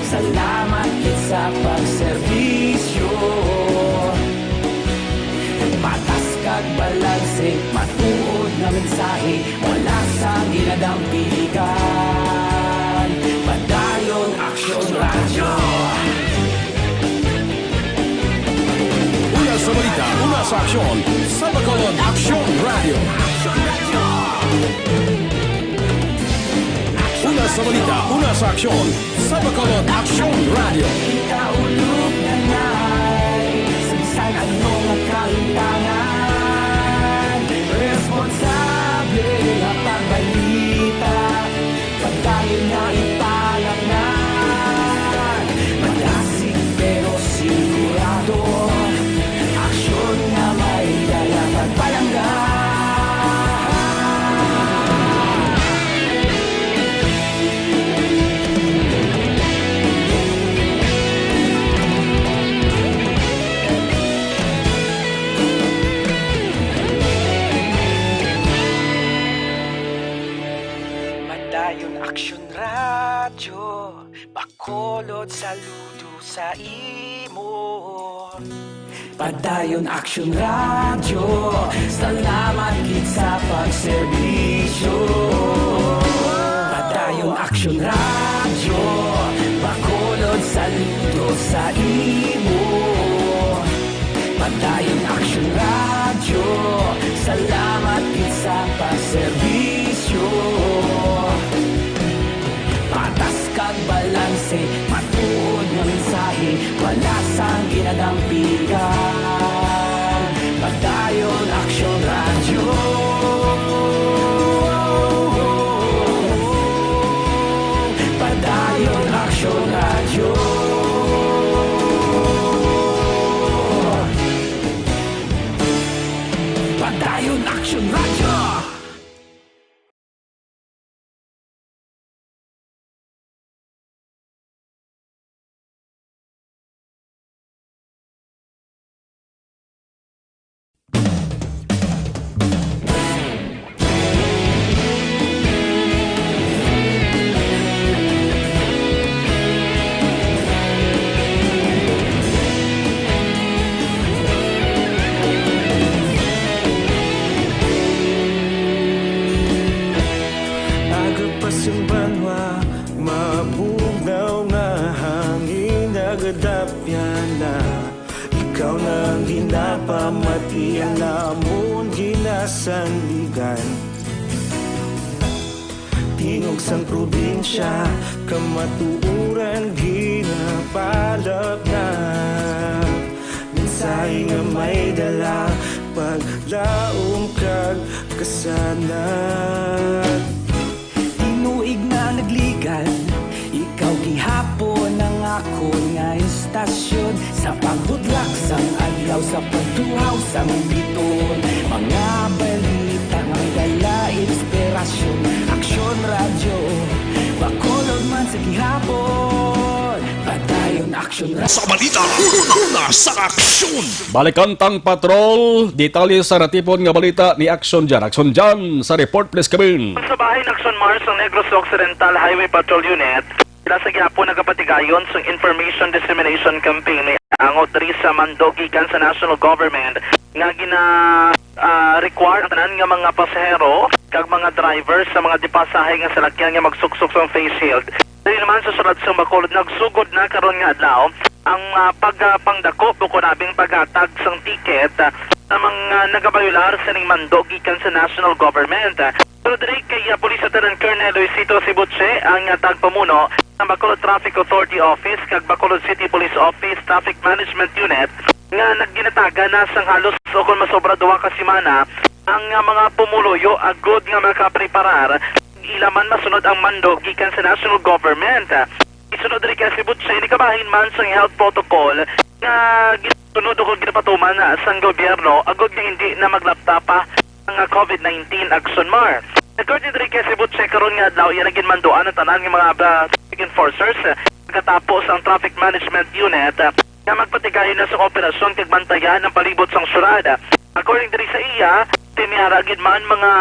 salamat gid sa pagserbisyo. Patas kag balanse, matuod nga mensahe, wala sang ginadampigan. Padayon Aksyon Radyo. Una sa balita, una sa aksyon, sa Bacolod Aksyon Radyo. Una sa balita, una sa aksyon, sa Bacolod Aksyon Radyo. Ikaulog na na'y sa bisan ano nga kalimtangan, responsable nga pagbalita. Padayon na ipalangnan, madasig pero sigurado, aksyon nga may dala pagpalangga. Padayon Aksyon Radyo, Bacolod, saludo sa imo. Padayon Aksyon Radyo, salamat gid sa pagserbisyo. Padayon Aksyon Radyo, Bacolod, saludo sa imo. Padayon Aksyon Radyo, salamat gid sa pagserbisyo. Patas kag balanse, matuod nga mensahe, wala sang ginadampigan. Padayon Aksyon Radyo. Padayon Aksyon Radyo. Padayon Aksyon Radyo. Aga pa sing banwa, mabugnaw nga hangin nagadapyan na. Ikaw na ang ginapamatian namon ginasandigan. Tingog sang probinsya, kamatuoran ginapalapnap. Mensahe nga may dala, paglaom kag kasanag. Tinuig na nagligan, ikaw gihapon ang akon nga istasyon. Sa pagbudlak sang adlaw, sa pagtuhaw sang biton, mga balita nga may dala inspirasyon. Aksyon Radyo, Bacolod man sa gihapon, padayon Aksyon Radyo. Sa balita, una-una sa aksyon. Balikan tang patrol. Detalye sa natipon nga balita ni Aksyon Jan. Aksyon Jan sa report, please, Kevin. Sa bahin Aksyon Mars ang Negros Occidental Highway Patrol Unit, sila sa gihapon nagapatigayon sa information dissemination campaign may angot diri sa mando gikan sa national government nga gina ah, require ang tanan nga mga pasahero kag mga driver sa mga dipasahe nga salakyan nga magsuksok sang face shield. Diri naman sa sulod sang Bacolod, nagsugod na karon nga adlaw ang, ah, pagpangdako, bukod labing paghatag sang ticket, ah, sa mga nagabayular sining mando gikan sa national government. Pero diri kay, ah, Police Lieutenant Colonel Luisito Sibuche ang, ah, tagpamuno sa Bacolod Traffic Authority Office kag Bacolod City Police Office Traffic Management Unit nga nagginatagan na sang halos o kon masobra duha ka semana ang, ah, mga pumuluyo agod nga makapreparar ila man masunod ang mando gikan sa national government. Isunod diri kay Sibuche, nikabahin man sang health protocol nga ginasunod o kon ginapatuman na sang gobyerno agod nga hindi na maglapta pa ang, ah, COVID nineteen Action Mar. According diri kay Sibuche, karon nga adlaw, iya na ginmanduan ang tanan nga mga, ah, traffic enforcers, ah, pagkatapos ang Traffic Management Unit, ah, nga magpatigayon na sa operasyon kag bantayan ang palibot sang syudad. According diri sa iya, tiniara gid man mga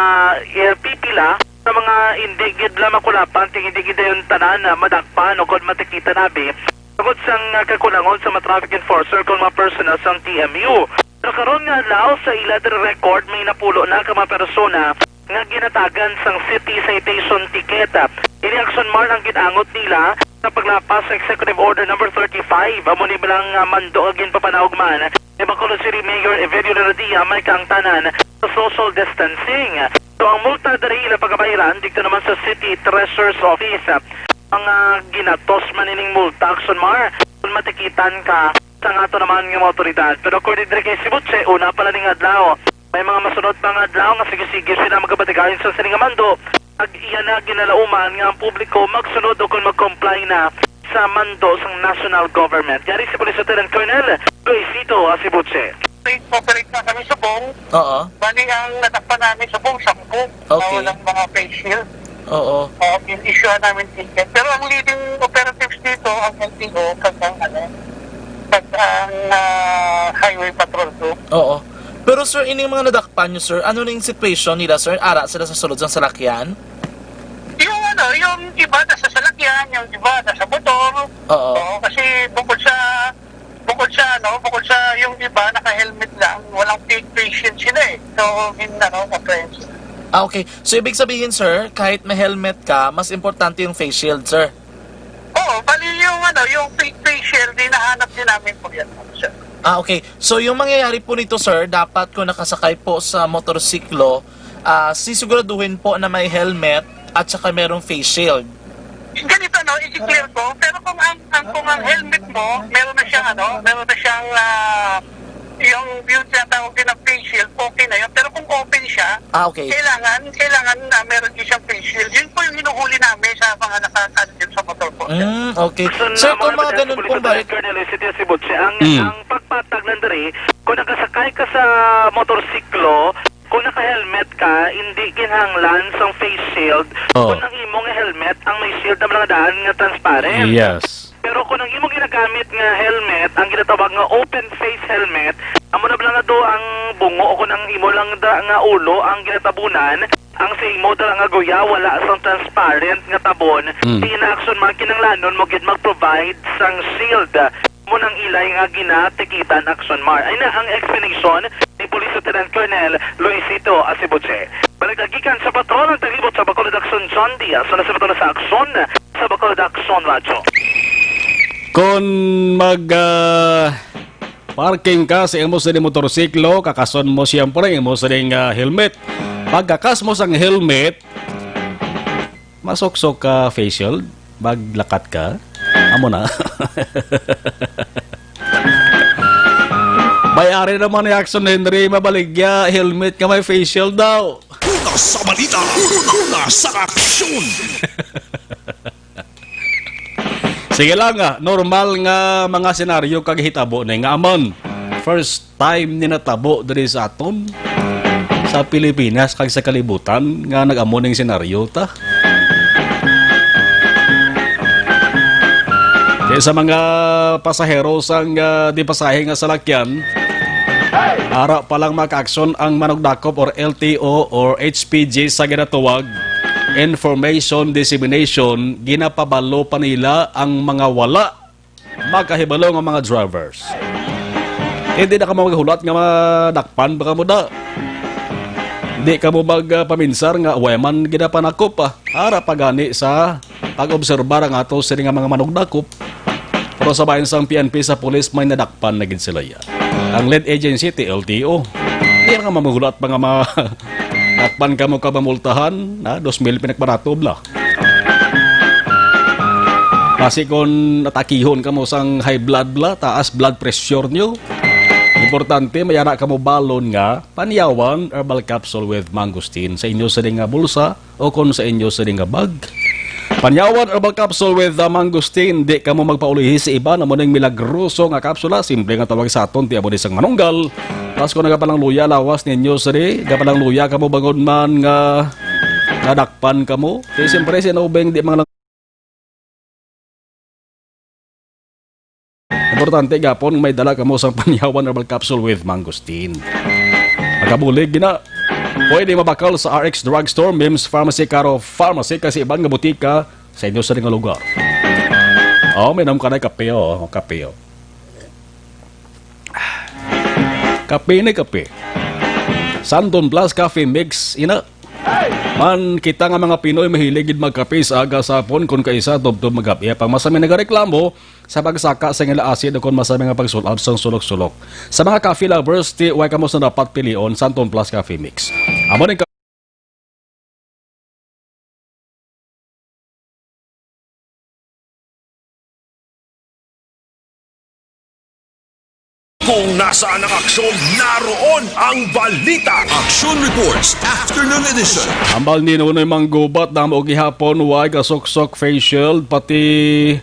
R P pila sa mga hindi gid la makulapan kay hindi gid dayon tanan na madakpan o kon matikitan abi tungod sang, ah, kakulangon sa mga traffic enforcer kon mga personnel sang T M U. Pero karon nga adlaw, sa ila diri record, may napulo na ka mga persona nga ginatagan sang city citation ticket. Ini Action Mar ang gin-angot nila sa paglapas sa Executive Order Number thirty-five. Amo ni bilang, ah, mando nga ginpapanawag man ni Bacolod City Mayor Evelio Leradia may kaangtanan sa social distancing. So, ang multa diri ila pagabayran didto naman sa City Treasurer's Office. Mga ginatos man ining multa, Action Mar, kung matikitan ka sa ato naman nga mga otoridad. Pero according diri kay Sibuche, una pa lang ning adlaw, may mga masunod pa nga adlaw nga sige-sige sila magapatigayon sa sini nga mando. Ag iya na ginalauman nga ang publiko magsunod o kon mag-comply na sa mando sang national government. Yari si Police Lieutenant Colonel Luisito Asibuche. Operate na kami subong. Oo. Bali, ang nadakpan namin subong, sampu. Okay. Na walang mga face shield. Oo. Oo, in-issue namin ticket. Pero ang leading operatives dito, ang L T O, kag ang, ano, kag ang, ah, Highway Patrol two. Oo. Pero, sir, ining mga nadakpan nyo, sir, ano na yung situation nila, sir? Ara sila sa sulod sang salakyan? Yung, ano, yung iba nasa salakyan, yung iba nasa motor. Oo. Oo, kasi bukod sa, bukod sa, ano, bukod sa yung iba naka-helmet lang, walang face shield sila eh. So, yun, ano, apprehensive. Ah, okay. So, ibig sabihin, sir, kahit may helmet ka, mas importante yung face shield, sir? Oo, bali yung, ano, yung fa-, face shield, hinahanap din namin po yan, sir. Ah, okay. So, yung mangyayari po nito, sir, dapat kung nakasakay po sa motorsiklo, ah, sisiguraduhin po na may helmet at saka merong face shield. Ganito, no, i-clear ko, pero kung ang, ang, kung ang helmet mo, meron na siyang, ano, meron na siyang, ah, yung, yung tinatawag din ng face shield, okay na yun. Pero kung open siya, Ah, okay. kailangan, kailangan na meron din siyang face shield. Yun po yung hinuhuli namin sa mga nakakandil sa motor po, sir. Mm, okay. Sir, kung mga ganun pong balik- Colonel Luisito Sibuche, ang, Mm. ang pagpatag lang diri, kung nakasakay ka sa motorsiklo, kung naka-helmet ka, hindi kinahanglan sang face shield. Oh. Kung ang imong helmet, ang may shield na mga daan nga transparent. Yes. Pero kung ang imong ginagamit nga helmet, ang ginatawag nga open face helmet, amo na lang nga do ang bungo o kung ang imo lang da, nga ulo ang ginatabunan, ang sa imo da nga guya wala sang transparent nga tabon, Mm. di na Action Mar kinahanglanon mo gid mag-provide sang shield. Mo nang ilay nga ginatikitan Action Mar. Ay na ang explanation ni Police Lieutenant Colonel Luisito Asibuche. Balik na gikan sa patrol ang taglibot sa Bacolod Action, John Diaz. Sa nasa na sa Action, sa Bacolod Action Radyo. Kung mag, ah, parking ka sa imo sa motorsiklo, kakason mo siyempre imo sa ding, ah, helmet. Pagkakas mo sang helmet, masuksok ka face shield, maglakat ka. Amo na. Payari naman ni Action Henry, mabaligya, helmet nga may face shield daw. Una sa balita, una sa aksyon. Sige lang, ah, normal nga mga senaryo kag hitabo ni nga amon. First time ni natabo diri sa aton, sa Pilipinas kag sa kalibutan, nga nag-amo ning senaryo ta. Kay sa mga pasahero sang, ah, di pasahe nga salakyan, ara pa lang makaaksyon ang manugdakop or L T O or H P G sa ginatawag information dissemination, ginapabalo pa nila ang mga wala makahibalo nga mga drivers. Hindi na kamo maghulat nga madakpan ba kamo da. Di kamo magpaminsar nga way man ginapanakop, ah. Ara pa gani sa pag-obserbar ang ato sini nga mga manugdakop. Pero sa bahin sang P N P, sa pulis, may nadakpan na gid sila ya. Ang lead agency, T L T O. Di na ka mamuhulat mga ma-, dakpan kamo ka mamultahan, ha? Dos mil pinakbarato, bla. Basi kung natakihon kamo sang high blood, bla, taas blood pressure nyo, importante, may ara kamo balon nga Panyawan Herbal Capsule with Mangosteen sa inyo sini nga bulsa o kon sa inyo sini nga bag. Panyawan Herbal Capsule with the Mangosteen. Di kamo magpaulihi sa iba, amo ning milagroso nga kapsula. Simple nga tawag sa aton, ti amo ni sang manunggal. Tas kung nagapalangluya lawas ninyo sini, gapalangluya kamo bangod man nga nadakpan kamo. Kay siyempre, sino ubing di mga Importante gapon, may dala kamo sang Panyawan Herbal Capsule with Mangosteen. Makabulig gina. Pwede mabakal sa R X Drugstore, Mims Pharmacy, Caro Pharmacy, kasi iban nga butika sa inyo sa nga lugar. Oh, may nam ka na kape, oh. Kape, oh. Kape ni kape. Santon Plus Coffee Mix, ina. Man, kita nga mga Pinoy mahilig gid magkape sa aga sa hapon, kon kaisa tubtob maghapya. Pang masami nagareklamo sa pagsaka sa ila asin o kon masami nga pagsul-ab sang sulok-sulok. Sa mga coffee lovers, ti way kamo sa dapat pilion, Santon Plus Coffee Mix. Amo ning ka- Kung nasaan ang aksyon, naroon ang balita. Action Reports, Afternoon Edition. Hambal ni Nonoy Manggubat, namo gihapon, way gasuksok face shield, pati,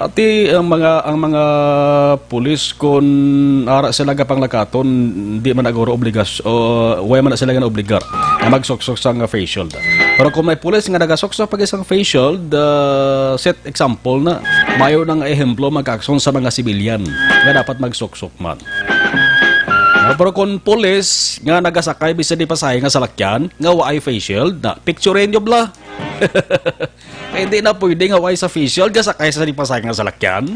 pati ang mga, ang mga pulis, kun ara sila gapanglakaton, di man naguro obligas-, o, way man na sila ganaobligar na magsuksok sa nga face shield. Pero kung may pulis nga nagasuksok pag isang face shield, ah, set example na, mayo nang ehemplo magkakson sa mga sibilyan nga dapat magsuksok man. Ah, pero kung pulis nga nagasakay bisan di pasahe nga salakyan nga waay face shield, na picture ninyo bla. Kay hindi na pwede nga waay sa face shield nga sakay sa di pasahe nga salakyan.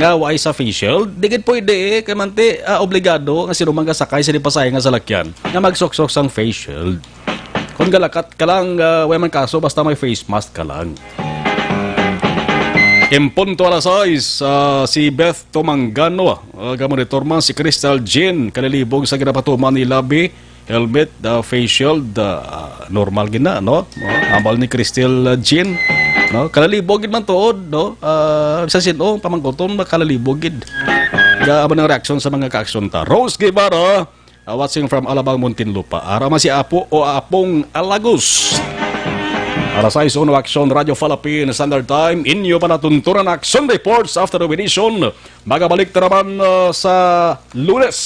Nga waay sa face shield, di gid pwede eh. Kay manti, ah, obligado nga sino man nga sakay sa di pasahe nga salakyan nga magsuksok sang face shield. Kung galakat ka lang, ah, way man kaso, basta may face mask ka lang. En punto alas sais, ah, si Beth Tomangano, ah, gamonitor man si Crystal Jean, kalilibog sa ginapatuman ni Labi, helmet, ah, face shield, ah, normal gid na, no? Hambal ni Crystal, ah, Jean, no? Kalilibog gid man tuod, no? Ah, sa sin-o, pamangkuton, kalilibog gid. Ga, amo ang reaksyon sa mga kaaksyon ta. Rose Guevara, ah, watching from Alabang, Muntinlupa. Ara man si Apo o Apong Alagos. Alas sais uno, Aksyon Radyo Falapin, Standard Time. Inyo panatuntunan Aksyon Reports after the edition. Magabalik ta naman, ah, sa Lunes.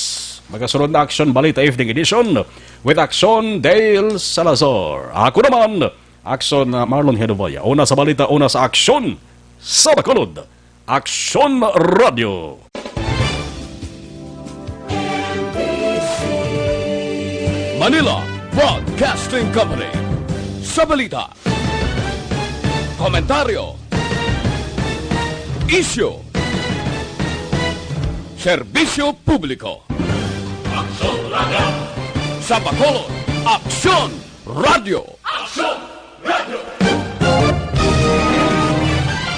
Magasunod na Aksyon Balita Evening Edition with Aksyon Dale Salazar. Ako naman, Aksyon, ah, Marlon Hedovaya. Una sa balita, una sa aksyon, sa Bacolod. Aksyon Radio. Manila Broadcasting Company. Sa balita, komentaryo, isyu, serbisyo publiko. Aksyon Radio. Sa Bacolod, Aksyon Radio. Aksyon!